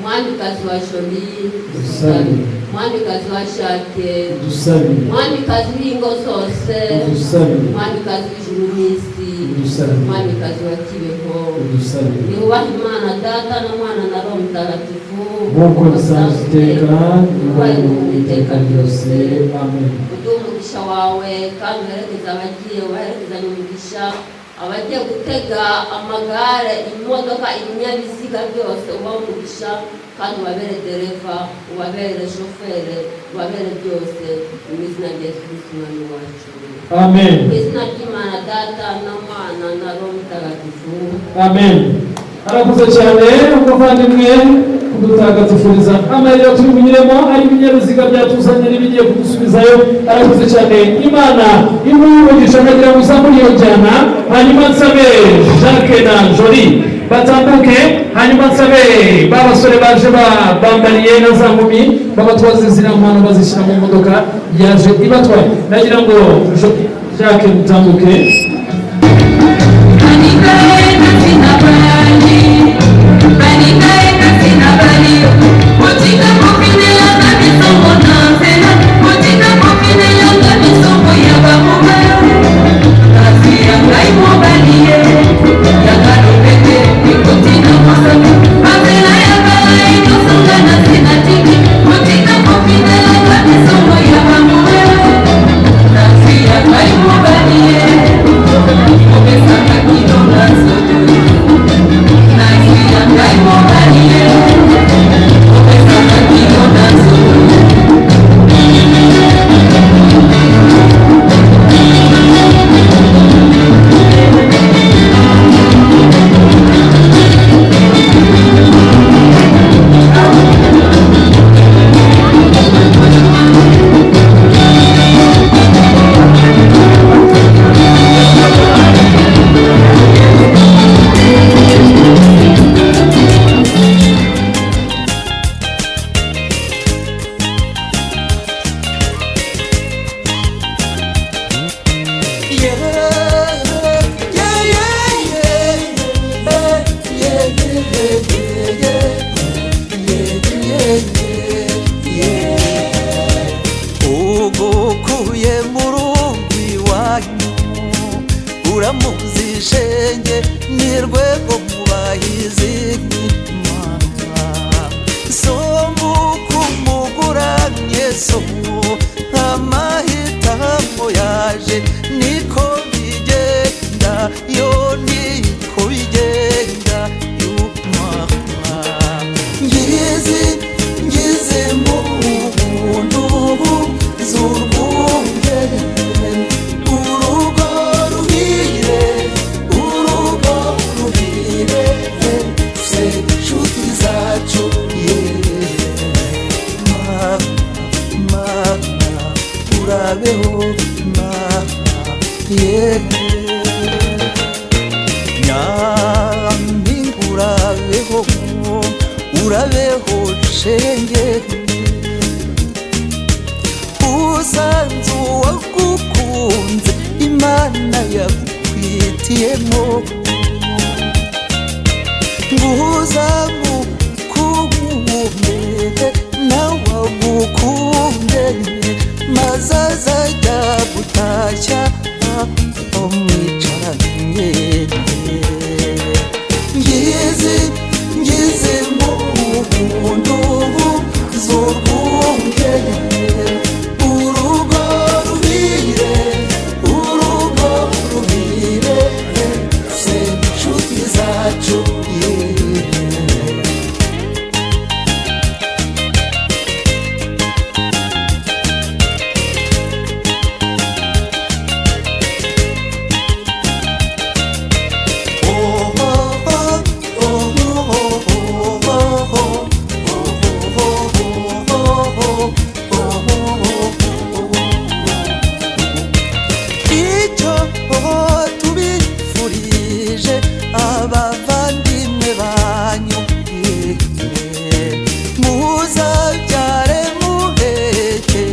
Mwamikazi wa Jolie, Udusabire. Mwamikazi wa Jacques, Udusabire. Mwamikazi w'ingo zose, Udusabire. Mwamikazi w'ijuru n'isi, Udusabire. Mwamikazi wa Kibeho, Udusabire. Niwubahe Imana Data na Mwana na Roho Mutagatifu, nk'uko bisanzwe iteka, niba iteka ryose. Amen. Uduhe umugisha wawe kandi uherekeze abagiye, ubaherekezanye umugisha, abagiye gutega amagare, imodoka, ibinyabiziga byose, ubahe umugisha kandi ubabere dereva, ubabere shofere, ubabere byose, mu izina rya Yesu Kristo umwami wacu. Amen. Mu izina ry'Imana Data na Mwana na Roho Mutagatifu. Amen. Arakoze cyane umuvandimwe kudutagatifuriza amayira turi bunyuremo, ari ibinyabiziga byatuzanye n'ibigiye kudusubizayo. Arakoze cyane, Imana imuhe umugisha. Akagira ngo uzamure iyo njyana, hanyuma nsabe Jacques na Jolie batambuke, hanyuma nsabe ba basore baje bambariye na za nkumi babatwaze ziriya mpano bazishyira mu modoka yaje ibatwaye. Nagira ngo Jacques mutambuke. Ugukuye mu rugo iwanyu uramuzi shenge ni rwego mubahizi mama somukumuguramye so amahitamo yaje niko bigenda yo niko bigenda yumama ngizi ngize mu buntu z'urwunge urugo ruhire urugo ruhire se nshuti zacu ye mama mama urabeho mama ye nyampinga urabeho urabeho shenge usanze uwagukunze Imana yagukwitiyemo nguzamukunde nawe agukunde maze azajya gutashya mwicaranye Ngize ngize mu buntu z'urwunge. Urugo ruhire, urugo ruhire, se nshuti zacu, yeah. Icyo tubifurije abavandimwe banyu, muzabyare muheke,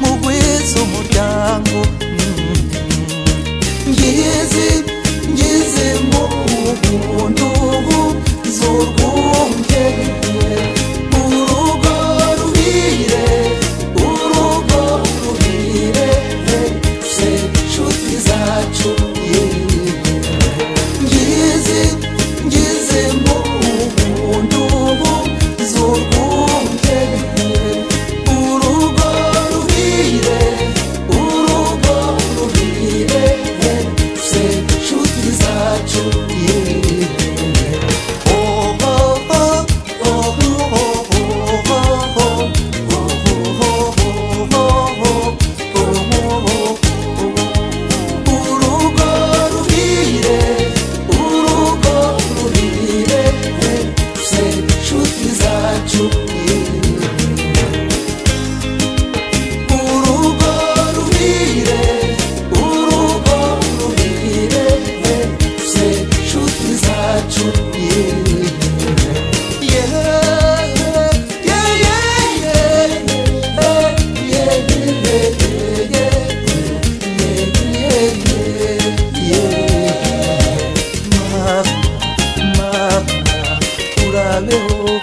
mugwize umuryango. Ngize ngize mu buntu z'urwunge. Urugo ruhire, urugo ruhire, se nshuti zacu, ngize ngize mu buntu z'urwunge. Urugo ruhire, urugo ruhire, se nshuti zacu, oh oh oh oh oh oh oh oh. Urugo ruhire, urugo ruhire, se nshuti zacu, urugo ruhire, urugo ruhire, se nshuti zacu, yeah yeah yeah yeah yeah yeah yeah. Mama, mama, urabeho.